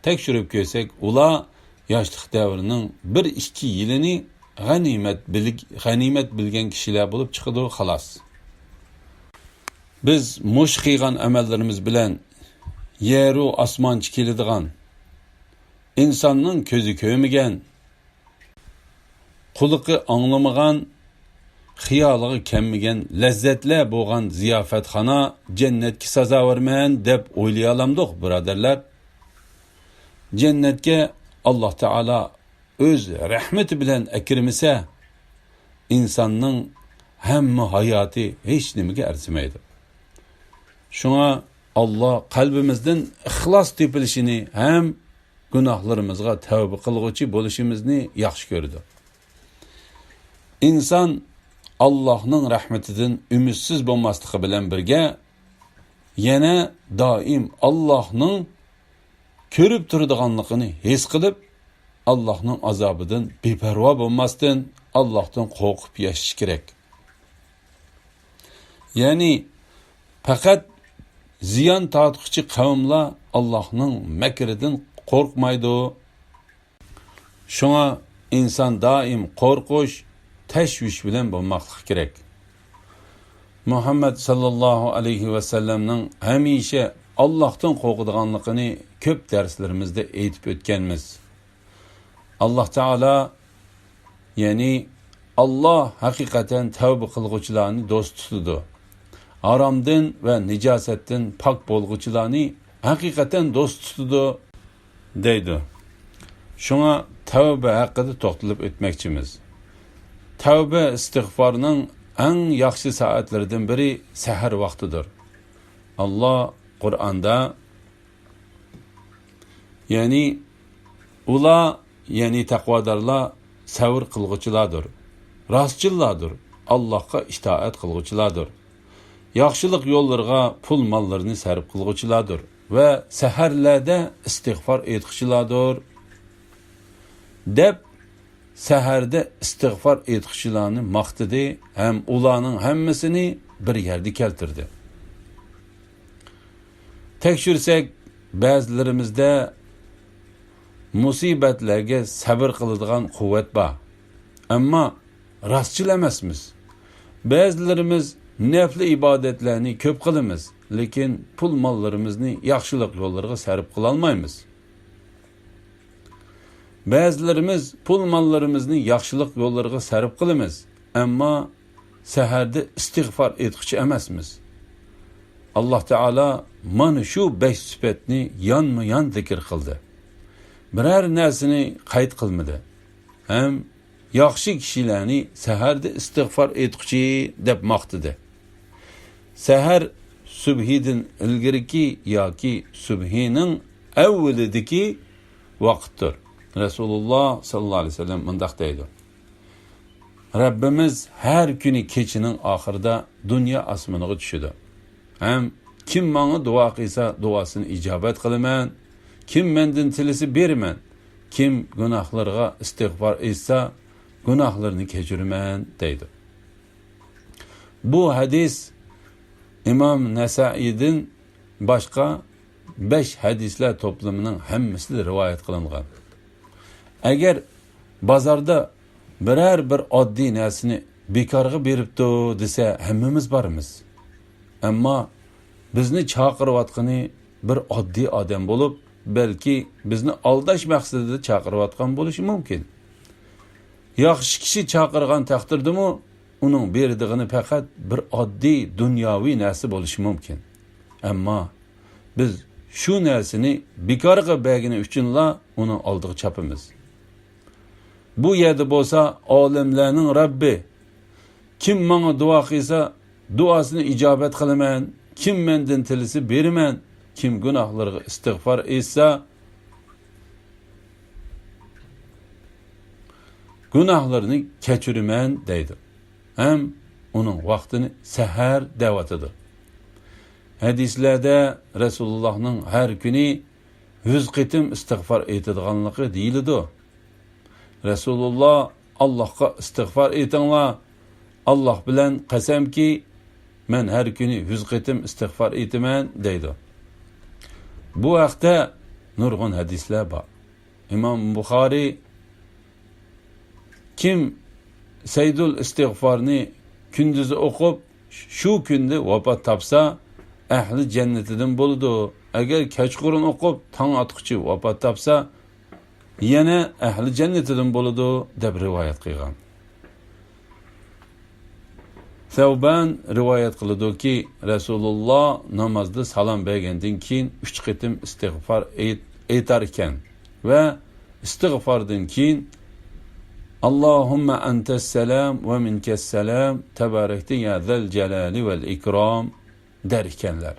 تەكشۈرۈپ كۆرسەك، ئۇلار ياشلىق دەۋرىنىڭ بىر ئىككى يىلىنى غەنىيمەت بىل-، غەنىيمەت بىلگەن كىشىلەر بولۇپ چىقىدۇ، خالاس. بىز مۇشۇ قىلغان ئەمەللىرىمىز بىلەن يەرۇ ئاسمانچە كېلىدىغان، ئىنساننىڭ كۆزى كۆرمىگەن، قۇلىقى ئاڭلىمىغان، خىيالىغا كەلمىگەن لەززەتلەر بولغان زىياپەتخانا جەننەتكە سازاۋەرمەن دەپ ئويلىيالامدۇق، بۇرادەرلەر؟ جەننەتكە ئاللاھ تائالا ئۆز رەھمىتى بىلەن ئەكىرمىسە، ئىنساننىڭ ھەممە ھاياتى ھېچ نېمىگە ئەرزىمەيدۇ. شۇڭا ئاللاھ قەلبىمىزدىن ئىخلاس تېپىلىشىنى ھەم گۇناھلىرىمىزغا تەۋبە قىلغۇچى بولۇشىمىزنى ياخشى كۆرىدۇ. ئىنسان ئاللاھنىڭ رەھمىتىدىن ئۈمىدسىز بولماسلىقى بىلەن بىرگە، يەنە دائىم ئاللاھنىڭ كۆرۈپ تۇرىدىغانلىقىنى ھېس قىلىپ، ئاللاھنىڭ ئازابىدىن بىپەرۋا بولماستىن، ئاللاھتىن قورقۇپ ياشىشى كېرەك. يەنى پەقەت زىيان تارتقۇچى قەۋملەر ئاللاھنىڭ مەكرىدىن قورقمايدۇ. شۇڭا ئىنسان دائىم قورقۇش، تەشۋىش بىلەن بولماقلىقى كېرەك. مۇھەممەد ساللاللاھۇ ئەلەيھى ۋەسەللەمنىڭ ھەمىشە ئاللاھتىن قورقىدىغانلىقىنى كۆپ دەرسلىرىمىزدە ئېيتىپ ئۆتكەنمىز. ئاللاھ تائالا، يەنى ئاللاھ ھەقىقەتەن تەۋبە قىلغۇچىلارنى دوست تۇتىدۇ، ھارامدىن ۋە نىجاسەتتىن پاك بولغۇچىلارنى ھەقىقەتەن دوست تۇتىدۇ، دەيدۇ. شۇڭا تەۋبە ھەققىدە توختىلىپ ئۆتمەكچىمىز. تەۋبە ئىستىغفارنىڭ ئەڭ ياخشى سائەتلىرىدىن بىرى سەھەر ۋاقتىدۇر. ئاللاھ قۇرئاندا، يەنى ئۇلار، يەنى تەقۋادارلار سەۋر قىلغۇچىلاردۇر، راستچىللاردۇر، ئاللاھقا ئىتائەت قىلغۇچىلاردۇر، ياخشىلىق يوللىرىغا پۇل ماللىرىنى سەرپ قىلغۇچىلاردۇر ۋە سەھەرلەردە ئىستىغفار ئېيتقۇچىلاردۇر، دەپ سەھەردە ئىستىغفار ئېيتقۇچىلارنى ماختىدى ھەم ئۇلارنىڭ ھەممىسىنى بىر يەردە كەلتۈردى. تەكشۈرسەك، بەزىلىرىمىزدە مۇسىبەتلەرگە سەۋر قىلىدىغان قۇۋۋەت بار. ئەمما راستچىل ئەمەسمىز. بەزىلىرىمىز نەپلى ئىبادەتلەرنى كۆپ قىلىمىز، لېكىن پۇل ماللىرىمىزنى ياخشىلىق يوللىرىغا سەرپ قىلالمايمىز. بەزىلىرىمىز پۇل ماللىرىمىزنى ياخشىلىق يوللىرىغا سەرپ قىلىمىز، ئەمما سەھەردە ئىستىغفار ئېيتقۇچى ئەمەسمىز. ئاللاھ تائالا مانا شۇ بەش سۈپەتنى يانمۇ يان زىكىر قىلدى. بىرەر نەرسىنى قەيت قىلمىدى ھەم ياخشى كىشىلەرنى سەھەردە ئىستىغفار ئېيتقۇچى دەپ ماختىدى. سەھەر سۈبھىدىن ئىلگىرىكى ياكى سۈبھىنىڭ ئەۋۋىلىدىكى ۋاقىتتۇر. رەسۇلۇللاھ ساللاللاھۇ ئەلەيھى ۋەسەللەم مۇنداق دەيدۇ: رەببىمىز ھەر كۈنى كېچىنىڭ ئاخىرىدا دۇنيا ئاسمىنىغا چۈشىدۇ ھەم كىم ماڭا دۇئا قىلسا، دۇئاسىنى ئىجابەت قىلىمەن، كىم مەندىن تىلىسە بېرىمەن، كىم گۇناھلىرىغا ئىستىغفار ئېيتسا، گۇناھلىرىنى كەچۈرىمەن، دەيدۇ. بۇ ھەدىس ئىمام نەسائىدىن باشقا بەش ھەدىسلەر توپلىمىنىڭ ھەممىسىدە رىۋايەت قىلىنغان. ئەگەر بازاردا بىرەر بىر ئاددىي نەرسىنى بىكارغا بېرىپتۇ دېسە، ھەممىمىز بارىمىز. ئەمما بىزنى چاقىرىۋاتقىنى بىر ئاددىي ئادەم بولۇپ، بەلكى بىزنى ئالداش مەقسىتىدە چاقىرىۋاتقان بولۇشى مۇمكىن. ياخشى كىشى چاقىرغان تەقدىردىمۇ، ئۇنىڭ بېرىدىغىنى پەقەت بىر ئاددىي دۇنياۋى نەرسە بولۇشى مۇمكىن. ئەمما بىز شۇ نەرسىنى بىكارغا بەرگىنى ئۈچۈنلا ئۇنىڭ ئالدىغا چاپىمىز. بۇ يەردە بولسا ئالەملەرنىڭ رەببى، كىم ماڭا دۇئا قىلسا، دۇئاسىنى ئىجابەت قىلىمەن، كىم مەندىن تىلىسە بېرىمەن، كىم گۇناھلىرىغا ئىستىغفار ئېيتسا، گۇناھلىرىنى كەچۈرىمەن دەيدۇ. ھەم ئۇنىڭ ۋاقتىنى سەھەر دەۋاتىدۇ. ھەدىسلەردە رەسۇلۇللاھنىڭ ھەر كۈنى يۈز قېتىم ئىستىغفار ئېيتىدىغانلىقى دېيىلىدۇ. رەسۇلۇللا، ئاللاھقا ئىستىغفار ئېيتىڭلار، ئاللاھ بىلەن قەسەمكى، مەن ھەر كۈنى يۈز قېتىم ئىستىغفار ئېيتىمەن، دەيدۇ. بۇ ھەقتە نۇرغۇن ھەدىسلەر بار. ئىمام بۇخارىي، كىم سەيدۇل ئىستىغفارنى كۈندۈزى ئوقۇپ، شۇ كۈندە ۋاپات تاپسا، ئەھلى جەننىتىدىن بولىدۇ. ئەگەر كەچقۇرۇن ئوقۇپ، تاڭ ئاتقۇچە ۋاپات تاپسا، يەنە ئەھلى جەننىتىدىن بولىدۇ، دەپ رىۋايەت قىلغان. سەۋبان رىۋايەت قىلىدۇكى، رەسۇلۇللا نامازدا سالام بەرگەندىن كېيىن ئۈچ قېتىم ئىستىغپار ئېيت-، ئېيتار ئىكەن ۋە ئىستىغفاردىن كېيىن، «ئاللاھۇممە ئەنتەسسالام ۋە مىنكەسسالام، تەبارەكتە يا زەل جالالى ۋەل ئىكرام» دەر ئىكەنلەر.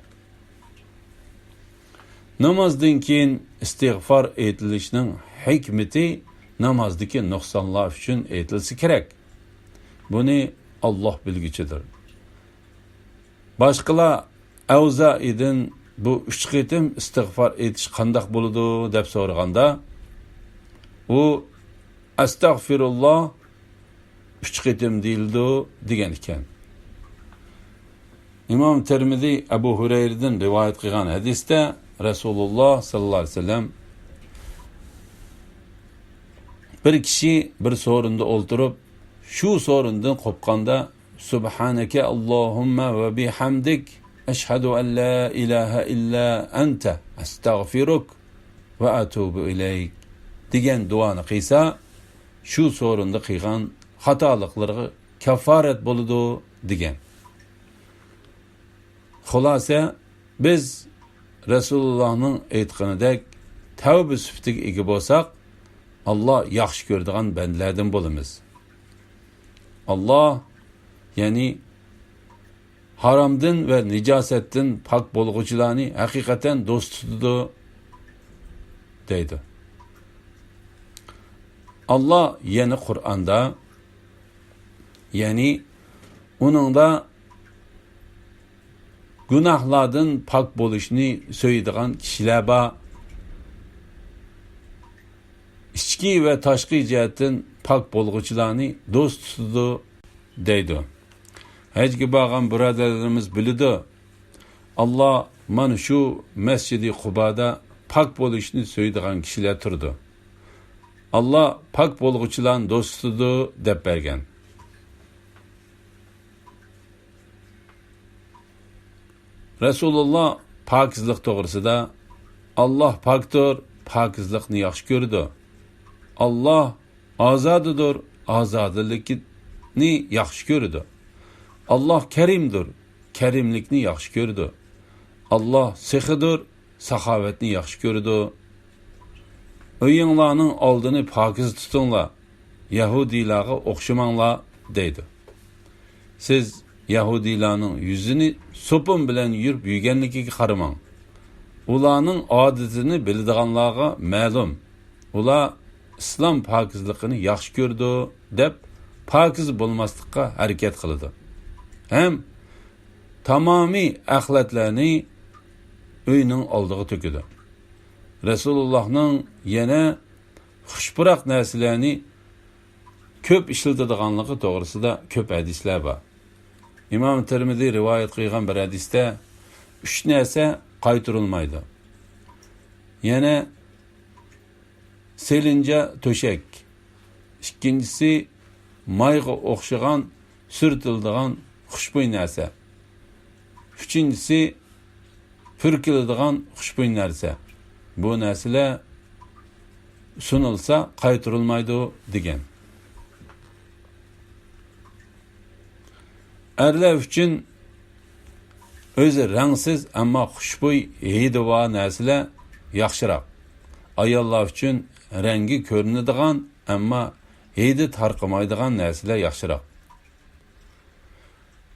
نامازدىن كېيىن ئىستىغفار ئېيتىلىشنىڭ ھېكمىتى نامازدىكى نۇقسانلار ئۈچۈن ئېيتىلسا كېرەك. بۇنى ئاللاھ بىلگۈچىدۇر. باشقىلار ئەۋزائىدىن بۇ ئۈچ قېتىم ئىستىغفار ئېيتىش قانداق بولىدۇ دەپ سورىغاندا، ئۇ ئەستەغفىرۇللاھ ئۈچ قېتىم دېيىلىدۇ دېگەن ئىكەن. ئىمام تىرمىزى ئەبۇ ھۇرەيرىدىن رىۋايەت قىلغان ھەدىستە رەسۇلۇللاھ ساللاللاھۇ ئەلەيھى ۋەسەللەم، بىر كىشى بىر سورۇندا ئولتۇرۇپ، شۇ سورۇندىن قوپقاندا، «سۇبھانەكە ئاللاھۇممە ۋە بىھەمدىك، ئەشھەدۇ ئەن لا ئىلاھە ئىللا ئەنتە، ئەستەغفىرۇك ۋە ئەتۇبۇ ئىلەيك» دېگەن دۇئانى قىلسا، شۇ سورۇندا قىلغان خاتالىقلىرىغا كاففارەت بولىدۇ، دېگەن. خۇلاسە، بىز رەسۇلۇللاھنىڭ ئېيتقىنىدەك تەۋبە سۈپىتىگە ئىگە بولساق، ئاللاھ ياخشى كۆرىدىغان بەندىلەردىن بولىمىز. ئاللاھ، يەنى ھارامدىن ۋە نىجاسەتتىن پاك بولغۇچىلارنى ھەقىقەتەن دوست تۇتىدۇ، دەيدۇ. ئاللاھ يەنە قۇرئاندا، يەنى ئۇنىڭدا گۇناھلاردىن پاك بولۇشنى سۆيىدىغان كىشىلەر بار. ئىچكى ۋە تاشقى جەھەتتىن پاك بولغۇچىلارنى دوست تۇتىدۇ، دەيدۇ. ھەجگە بارغان بۇرادەرلىرىمىز بىلىدۇ، ئاللاھ مانا شۇ مەسجىدى قۇبادا پاك بولۇشنى سۆيىدىغان كىشىلەر تۇرىدۇ. ئاللاھ پاك بولغۇچىلارنى دوست تۇتىدۇ، دەپ بەرگەن. رەسۇلۇللاھ پاكىزلىق توغرىسىدا، «ئاللاھ پاكتۇر، پاكىزلىقنى ياخشى كۆرىدۇ. ئاللاھ ئازادىدۇر، ئازادىلىكنى ياخشى كۆرىدۇ. ئاللاھ كەرىمدۇر، كەرىملىكنى ياخشى كۆرىدۇ. ئاللاھ سېخىدۇر، ساخاۋەتنى ياخشى كۆرىدۇ. ئۆيۈڭلارنىڭ ئالدىنى پاكىز تۇتۇڭلار، يەھۇدىيلارغا ئوخشىماڭلار» دەيدۇ. سىز يەھۇدىيلارنىڭ يۈزىنى سوپۇن بىلەن يۇيۇپ يۈرگەنلىكىگە قارىماڭ. ئۇلارنىڭ ئادىتىنى بىلىدىغانلارغا مەلۇم. ئۇلار ئىسلام پاكىزلىقىنى ياخشى كۆرىدۇ، دەپ پاكىز بولماسلىققا ھەرىكەت قىلىدۇ. ھەم تامامىي ئەخلەتلەرنى ئۆينىڭ ئالدىغا تۆكىدۇ. رەسۇلۇللاھنىڭ يەنە خۇش پۇراق نەرسىلەرنى كۆپ ئىشلىتىدىغانلىقى توغرىسىدا كۆپ ھەدىسلەر بار. ئىمام تىرمىزى رىۋايەت قىلغان بىر ھەدىستە، ئۈچ نەرسە قايتۇرۇلمايدۇ. يەنە سېلىنجا تۆشەك. ئىككىنچىسى، مايغا ئوخشىغان سۈرتۈلىدىغان خۇشبۇي نەرسە. ئۈچىنچىسى، پۈركىلىدىغان خۇشبۇي نەرسە. بۇ نەرسىلەر سۇنۇلسا قايتۇرۇلمايدۇ، دېگەن. ئەرلەر ئۈچۈن ئۆزى رەڭسىز، ئەمما خۇشبۇي ھىدى بار نەرسىلەر ياخشىراق. ئاياللار ئۈچۈن رەڭگى كۆرۈنىدىغان، ئەمما ھىدى تارقىمايدىغان نەرسىلەر ياخشىراق.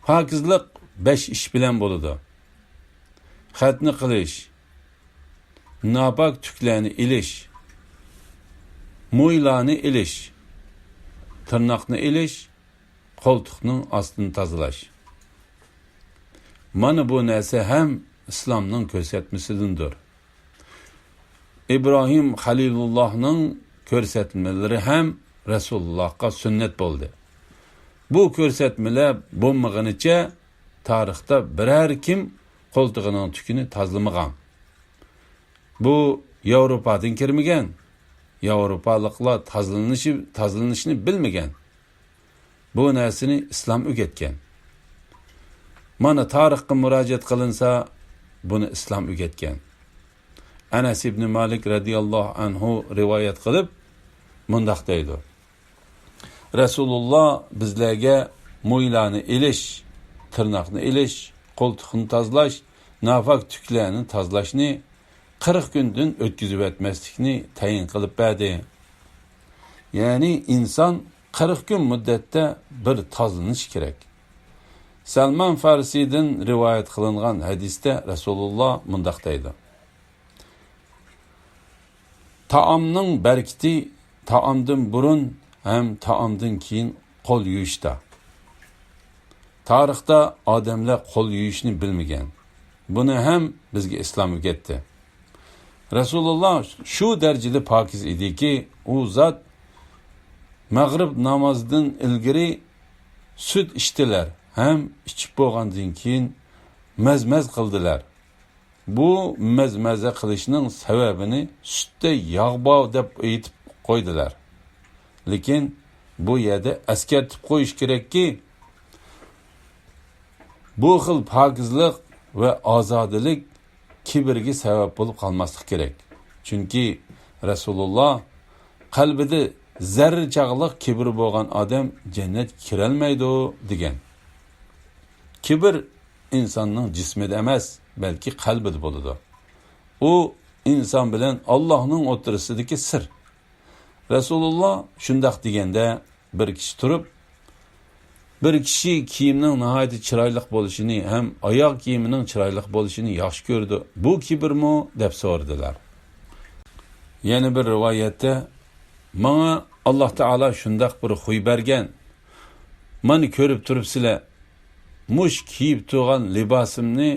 پاكىزلىق بەش ئىش بىلەن بولىدۇ: خەتنە قىلىش، ناپاك تۈكلەرنى ئېلىش، مويلارنى ئېلىش، تىرناقنى ئېلىش، قولتۇقنىڭ ئاستىنى تازىلاش. مانا بۇ نەرسە ھەم ئىسلامنىڭ كۆرسەتمىسىدىندۇر. ئىبراھىم خەلىلۇللاھنىڭ كۆرسەتمىلىرى ھەم رەسۇلۇللاھقا سۈننەت بولدى. بۇ كۆرسەتمىلەر بولمىغىنىچە تارىختا بىرەر كىم قولتۇقىنىڭ تۈكىنى تازىلىمىغان. بۇ ياۋروپادىن كىرمىگەن. ياۋروپالىقلار تازىلىنىشى، تازىلىنىشنى بىلمىگەن. بۇ نەرسىنى ئىسلام ئۆگەتكەن. مانا، تارىخقا مۇراجىئەت قىلىنسا، بۇنى ئىسلام ئۆگەتكەن. ئەنەس ئىبنى مالىك رەزىياللاھۇ ئەنھۇ رىۋايەت قىلىپ مۇنداق دەيدۇ: رەسۇلۇللا بىزلەرگە مويلارنى ئېلىش، تىرناقنى ئېلىش، قولتۇقنى تازىلاش، ناپاك تۈكلەرنى تازىلاشنى قىرىق كۈندىن ئۆتكۈزۈۋەتمەسلىكنى تەيىن قىلىپ بەردى. يەنى ئىنسان قىرىق كۈن مۇددەتتە بىر تازىلىنىشى كېرەك. سەلمان فارسىدىن رىۋايەت قىلىنغان ھەدىستە رەسۇلۇللا مۇنداق دەيدۇ: تائامنىڭ بەرىكىتى تائامدىن بۇرۇن ھەم تائامدىن كېيىن قول يۇيۇشتا. تارىختا ئادەملەر قول يۇيۇشنى بىلمىگەن. بۇنى ھەم بىزگە ئىسلام ئۆگەتتى. رەسۇلۇللا شۇ دەرىجىدە پاكىز ئىدىكى، ئۇ زات مەغرىب نامازىدىن ئىلگىرى سۈت ئىچتىلەر ھەم ئىچىپ بولغاندىن كېيىن مەز-مەز قىلدىلەر. بۇ مەز-مەزە قىلىشنىڭ سەۋەبىنى سۈتتە ياغ بار دەپ ئېيتىپ قويدىلار. لېكىن بۇ يەردە ئەسكەرتىپ قويۇش كېرەككى، بۇ خىل پاكىزلىق ۋە ئازادىلىك كىبىرگە سەۋەب بولۇپ قالماسلىق كېرەك. چۈنكى رەسۇلۇللا قەلبىدە زەررە چاغلىق كىبىر بولغان ئادەم جەننەتكە كىرەلمەيدۇ، دېگەن. كىبىر ئىنساننىڭ جىسمىدا ئەمەس، بەلكى قەلبىدە بولىدۇ. ئۇ ئىنسان بىلەن ئاللاھنىڭ ئوتتۇرىسىدىكى سىر. رەسۇلۇللا شۇنداق دېگەندە، بىر كىشى تۇرۇپ، بىر كىشى كىيىمنىڭ ناھايىتى چىرايلىق بولۇشىنى ھەم ئاياغ كىيىمىنىڭ چىرايلىق بولۇشىنى ياخشى كۆرىدۇ. بۇ كىبىرمۇ؟ دەپ سورىدىلار. يەنە بىر رىۋايەتتە، ماڭا ئاللاھ تائالا شۇنداق بىر خۇي بەرگەن. مانا كۆرۈپ تۇرۇپسىلەر، مۇش كىيىپ تۇرغان لىباسىمنى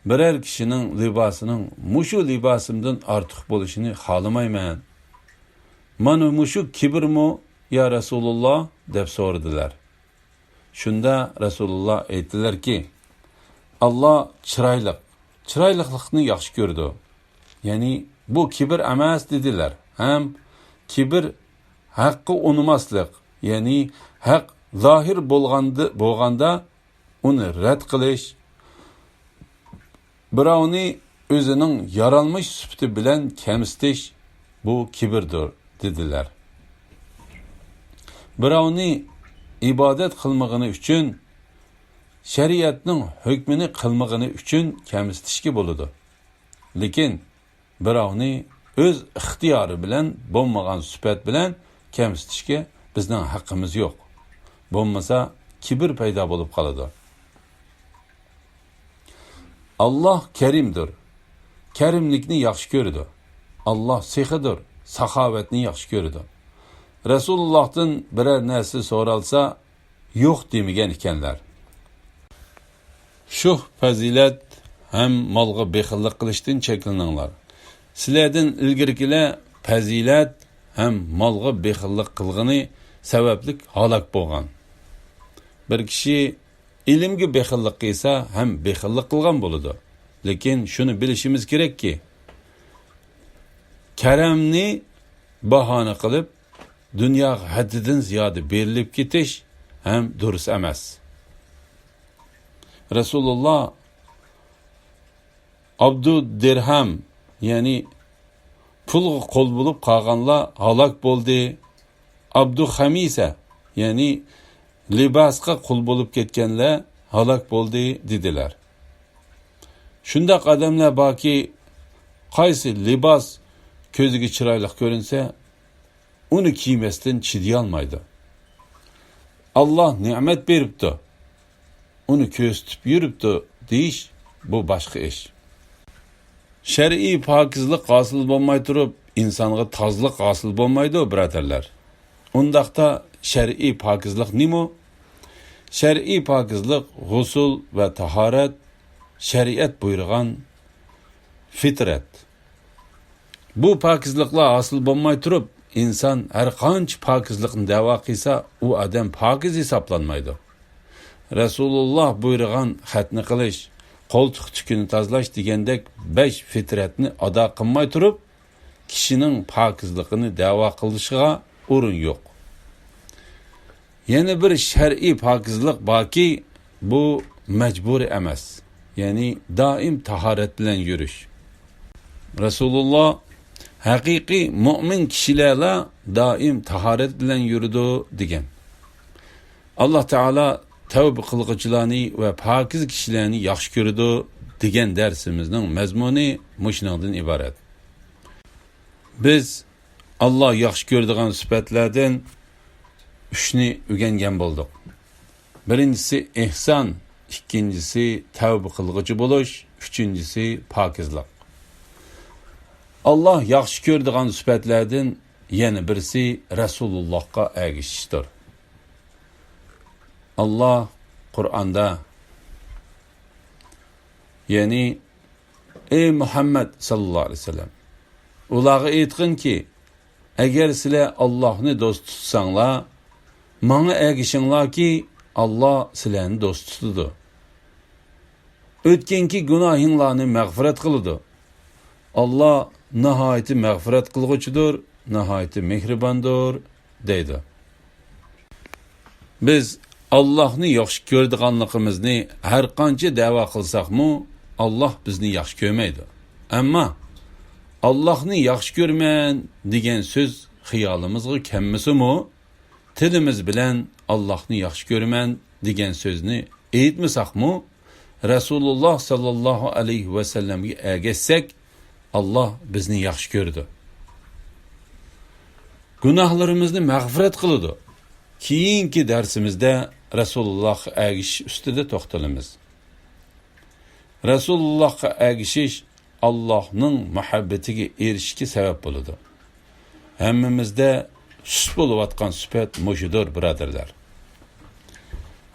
بىرەر كىشىنىڭ لىباسىنىڭ مۇشۇ لىباسىمدىن ئارتۇق بولۇشىنى خالىمايمەن. مانا مۇشۇ كىبىرمۇ، يا رەسۇلۇللا؟ دەپ سورىدىلەر. شۇندا رەسۇلۇللا ئېيتتىلەركى، ئاللا چىرايلىق، چىرايلىقلىقنى ياخشى كۆرىدۇ. يەنى بۇ كىبىر ئەمەس دېدىلەر. ھەم كىبىر ھەققە ئۇنىماسلىق، يەنى ھەق زاھىر بولغاندا، بولغاندا ئۇنى رەت قىلىش، بىراۋنى ئۆزىنىڭ يارالمىش سۈپىتى بىلەن كەمسىتىش، بۇ كىبىردۇر، دېدىلەر. بىراۋنى ئىبادەت قىلمىغىنى ئۈچۈن، شەرىئەتنىڭ ھۆكمىنى قىلمىغىنى ئۈچۈن كەمسىتىشكە بولىدۇ. لېكىن بىراۋنى ئۆز ئىختىيارى بىلەن بولمىغان سۈپەت بىلەن كەمسىتىشكە بىزنىڭ ھەققىمىز يوق. بولمىسا كىبىر پەيدا بولۇپ قالىدۇ. ئاللاھ كەرىمدۇر. كەرىملىكنى ياخشى كۆرىدۇ. ئاللاھ سېخىدۇر. ساخاۋەتنى ياخشى كۆرىدۇ. رەسۇلۇللاھتىن بىرەر نەرسە سورالسا، يوق دېمىگەن ئىكەنلەر. شۇھ پەزىلەت ھەم مالغا بېخىللىق قىلىشتىن چەكلىنىڭلار. سىلەردىن ئىلگىرىكىلەر پەزىلەت ھەم مالغا بېخىللىق قىلغىنى سەۋەبلىك ھالاك بولغان. بىر كىشى ئىلىمگە بېخىللىق قىلسا ھەم بېخىللىق قىلغان بولىدۇ. لېكىن شۇنى بىلىشىمىز كېرەككى، كەرەمنى باھانە قىلىپ، دۇنياغا ھەددىدىن زىيادە بېرىلىپ كېتىش ھەم دۇرۇس ئەمەس. رەسۇلۇللا، ئابدۇ دىرھەم، يەنى پۇلغا قۇل بولۇپ قالغانلار ھالاك بولدى. ئابدۇ خەمىسە، يەنى لىباسقا قۇل بولۇپ كەتكەنلەر ھالاك بولدى، دېدىلەر. شۇنداق ئادەملەر باركى، قايسى لىباس كۆزىگە چىرايلىق كۆرۈنسە، ئۇنى كىيمەستىن چىدىيالمايدۇ. ئاللاھ نېمەت بېرىپتۇ، ئۇنى كۆرسىتىپ يۈرۈپتۇ دېيىش، بۇ باشقا ئىش. شەرئىي پاكىزلىق ھاسىل بولماي تۇرۇپ، ئىنسانغا تازىلىق ھاسىل بولمايدۇ، بۇرادەرلەر. ئۇنداقتا شەرئىي پاكىزلىق نېمە؟ شەرئىي پاكىزلىق غۇسۇل ۋە تاھارەت، شەرىئەت بۇيرۇغان فىترەت. بۇ پاكىزلىقلار ھاسىل بولماي تۇرۇپ، ئىنسان ھەر قانچە پاكىزلىقنى دەۋا قىلسا، ئۇ ئادەم پاكىز ھېسابلانمايدۇ. رەسۇلۇللاھ بۇيرۇغان خەتنە قىلىش، قولتۇق تۈكىنى تازىلاش دېگەندەك بەش فىترەتنى ئادا قىلماي تۇرۇپ، كىشىنىڭ پاكىزلىقىنى دەۋا قىلىشىغا ئورۇن يوق. يەنە بىر شەرئىي پاكىزلىق باركى، بۇ مەجبۇرىي ئەمەس، يەنى دائىم تاھارەت بىلەن يۈرۈش. رەسۇلۇللاھ، ھەقىقىي مۇئمىن كىشىلەرلا دائىم تاھارەت بىلەن يۈرىدۇ، دېگەن. ئاللاھ تائالا تەۋبە قىلغۇچىلارنى ۋە پاكىز كىشىلەرنى ياخشى كۆرىدۇ دېگەن دەرسىمىزنىڭ مەزمۇنى مۇشۇنىڭدىن ئىبارەت. بىز ئاللا ياخشى كۆرىدىغان سۈپەتلەردىن ئۈچنى ئۆگەنگەن بولدۇق. بىرىنچىسى ئېھسان، ئىككىنچىسى تەۋبە قىلغۇچى بولۇش، ئۈچىنچىسى پاكىزلىق. ئاللا ياخشى كۆرىدىغان سۈپەتلەردىن يەنە بىرسى رەسۇلۇللاھقا ئەگىشىشتۇر. ئاللا قۇرئاندا، يەنى، ئەي مۇھەممەد ساللاللاھۇ ئەلەيھى ۋەسەللەم، ئۇلارغا ئېيتقىنكى، ئەگەر سىلەر ئاللاھنى دوست تۇتساڭلار، ماڭا ئەگىشىڭلاركى، ئاللا سىلەرنى دوست تۇتىدۇ. ئۆتكەنكى گۇناھىڭلارنى مەغپىرەت قىلىدۇ. ئاللا ناھايىتى مەغپىرەت قىلغۇچىدۇر، ناھايىتى مېھرىباندۇر، دەيدۇ. بىز ئاللاھنى ياخشى كۆرىدىغانلىقىمىزنى ھەر قانچە دەۋا قىلساقمۇ، ئاللاھ بىزنى ياخشى كۆرمەيدۇ. ئەمما ئاللاھنى ياخشى كۆرىمەن دېگەن سۆز خىيالىمىزغا كەلمىسىمۇ، تىلىمىز بىلەن ئاللاھنى ياخشى كۆرىمەن دېگەن سۆزنى ئېيتمىساقمۇ، رەسۇلۇللاھ ساللاللاھۇ ئەلەيھى ۋەسەللەمگە ئەگەشسەك، ئاللاھ بىزنى ياخشى كۆرىدۇ. گۇناھلىرىمىزنى مەغپىرەت قىلىدۇ. كېيىنكى دەرسىمىزدە رەسۇلۇللاھقا ئەگىشىش ئۈستىدە توختىلىمىز. رەسۇلۇللاھقا ئەگىشىش ئاللاھنىڭ مۇھەببىتىگە ئېرىشىشكە سەۋەب بولىدۇ. ھەممىمىزدە سۇس بولۇۋاتقان سۈپەت مۇشۇدۇر، بۇرادەرلەر.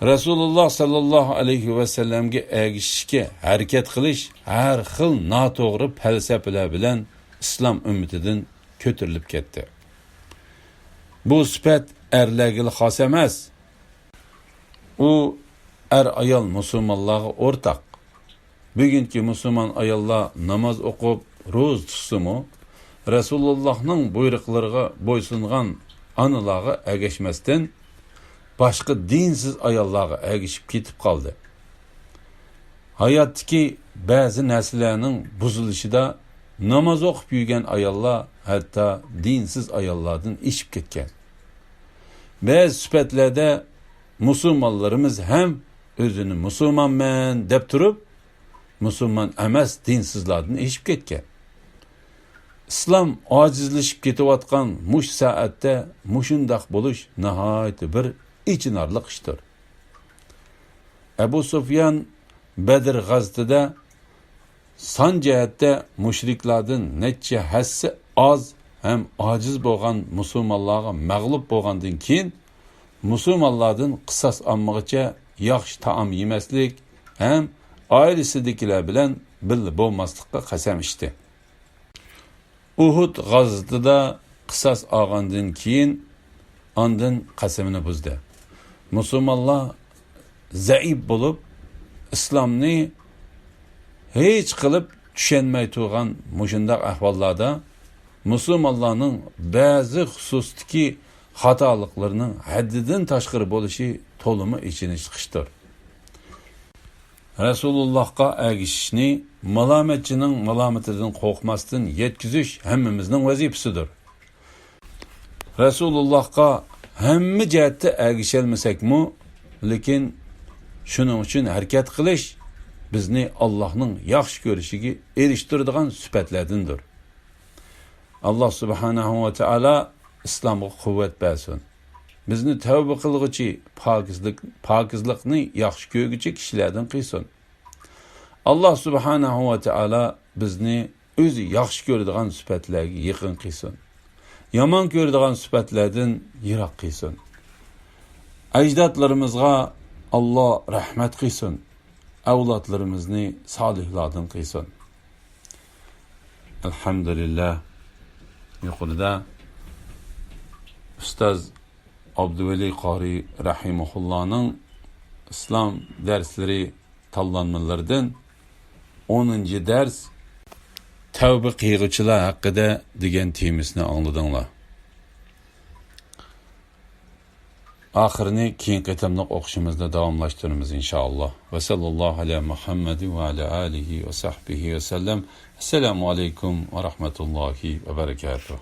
رەسۇلۇللاھ ساللاللاھۇ ئەلەيھى ۋەسەللەمگە ئەگىشىشكە ھەرىكەت قىلىش ھەر خىل ناتوغرا پەلسەپىلەر بىلەن ئىسلام ئۈممىتىدىن كۆتۈرۈلۈپ كەتتى. بۇ سۈپەت ئەرلەرگىلا خاس ئەمەس. ئۇ ئەر-ئايال مۇسۇلمانلارغا ئورتاق. بۈگۈنكى مۇسۇلمان ئاياللار ناماز ئوقۇپ، روزا تۇتسىمۇ، رەسۇلۇللاھنىڭ بۇيرۇقلىرىغا بويسۇنغان ئانىلارغا ئەگەشمەستىن، باشقا دىنسىز ئاياللارغا ئەگىشىپ كېتىپ قالدى. ھاياتتىكى بەزى نەرسىلەرنىڭ بۇزۇلۇشىدا ناماز ئوقۇپ يۈرگەن ئاياللار ھەتتا دىنسىز ئاياللاردىن ئېشىپ كەتكەن. بەزى سۈپەتلەردە مۇسۇلمانلىرىمىز ھەم ئۆزىنى مۇسۇلمانمەن دەپ تۇرۇپ، مۇسۇلمان ئەمەس دىنسىزلاردىن ئېشىپ كەتكەن. ئىسلام ئاجىزلىشىپ كېتىۋاتقان مۇشۇ سائەتتە مۇشۇنداق بولۇش ناھايىتى بىر ئېچىنارلىق ئىشتۇر. ئەبۇ سۇفيان بەدر غەزىتىدە سان جەھەتتە مۇشرىكلاردىن نەچچە ھەسسە ئاز ھەم ئاجىز بولغان مۇسۇلمانلارغا مەغلۇپ بولغاندىن كېيىن، مۇسۇلمانلاردىن قىساس ئالمىغىچە ياخشى تائام يېمەسلىك ھەم ئائىلىسىدىكىلەر بىلەن بىللە بولماسلىققا قەسەم ئىچتى. ئۇھۇد غازىتىدا قىساس ئالغاندىن كېيىن، ئاندىن قەسىمىنى بۇزدى. مۇسۇلمانلار زەئىپ بولۇپ، ئىسلامنى ھېچ قىلىپ چۈشەنمەي تۇرغان مۇشۇنداق ئەھۋاللاردا، مۇسۇلمانلارنىڭ بەزى خۇسۇستىكى خاتالىقلىرىنىڭ ھەددىدىن تاشقىرى بولۇشى تولىمۇ ئېچىنىشلىق ئىشتۇر. رەسۇلۇللاھقا ئەگىشىشنى مالامەتچىنىڭ مالامىتىدىن قورقماستىن يەتكۈزۈش ھەممىمىزنىڭ ۋەزىپىسىدۇر. رەسۇلۇللاھقا ھەممە جەھەتتە ئەگىشەلمىسەكمۇ، لېكىن شۇنىڭ ئۈچۈن ھەرىكەت قىلىش بىزنى ئاللاھنىڭ ياخشى كۆرۈشىگە ئېرىشتۈرىدىغان سۈپەتلەردىندۇر. ئاللاھ سۇبھانەھۇ ۋە تائالا ئىسلامغا قۇۋۋەت بەرسۇن. بىزنى تەۋبە قىلغۇچى، پاكىزلىق، پاكىزلىقنى ياخشى كۆرگۈچى كىشىلەردىن قىلسۇن. ئاللاھ سۇبھانەھۇ ۋە تائالا بىزنى ئۆزى ياخشى كۆرىدىغان سۈپەتلەرگە يېقىن قىلسۇن. يامان كۆرىدىغان سۈپەتلەردىن يىراق قىلسۇن. ئەجدادلىرىمىزغا ئاللاھ رەھمەت قىلسۇن. ئەۋلادلىرىمىزنى سالىھلاردىن قىلسۇن. ئەلھەمدۇلىللاھ. يۇقىرىدا ئۇستاز ئابدۇۋەلى قارى رەھىمەھۇللانىڭ ئىسلام دەرسلىرى تاللانمىلىرىدىن ئونىنچى دەرس، تەۋبە قىلغۇچىلار ھەققىدە دېگەن تېمىسىنى ئاڭلىدىڭلار. ئاخىرىنى كېيىنكى قېتىملىق ئوقۇشىمىزدا داۋاملاشتۇرىمىز، ئىنشائاللاھ. ۋە ساللاللاھۇ ئەلە مۇھەممەدىن ۋە ئەلە ئالىھى ۋە سەھبىھى ۋە سەللەم. ئەسسالامۇ ئەلەيكۇم ۋە رەھمەتۇللاھى ۋە بەرەكاتۇھ.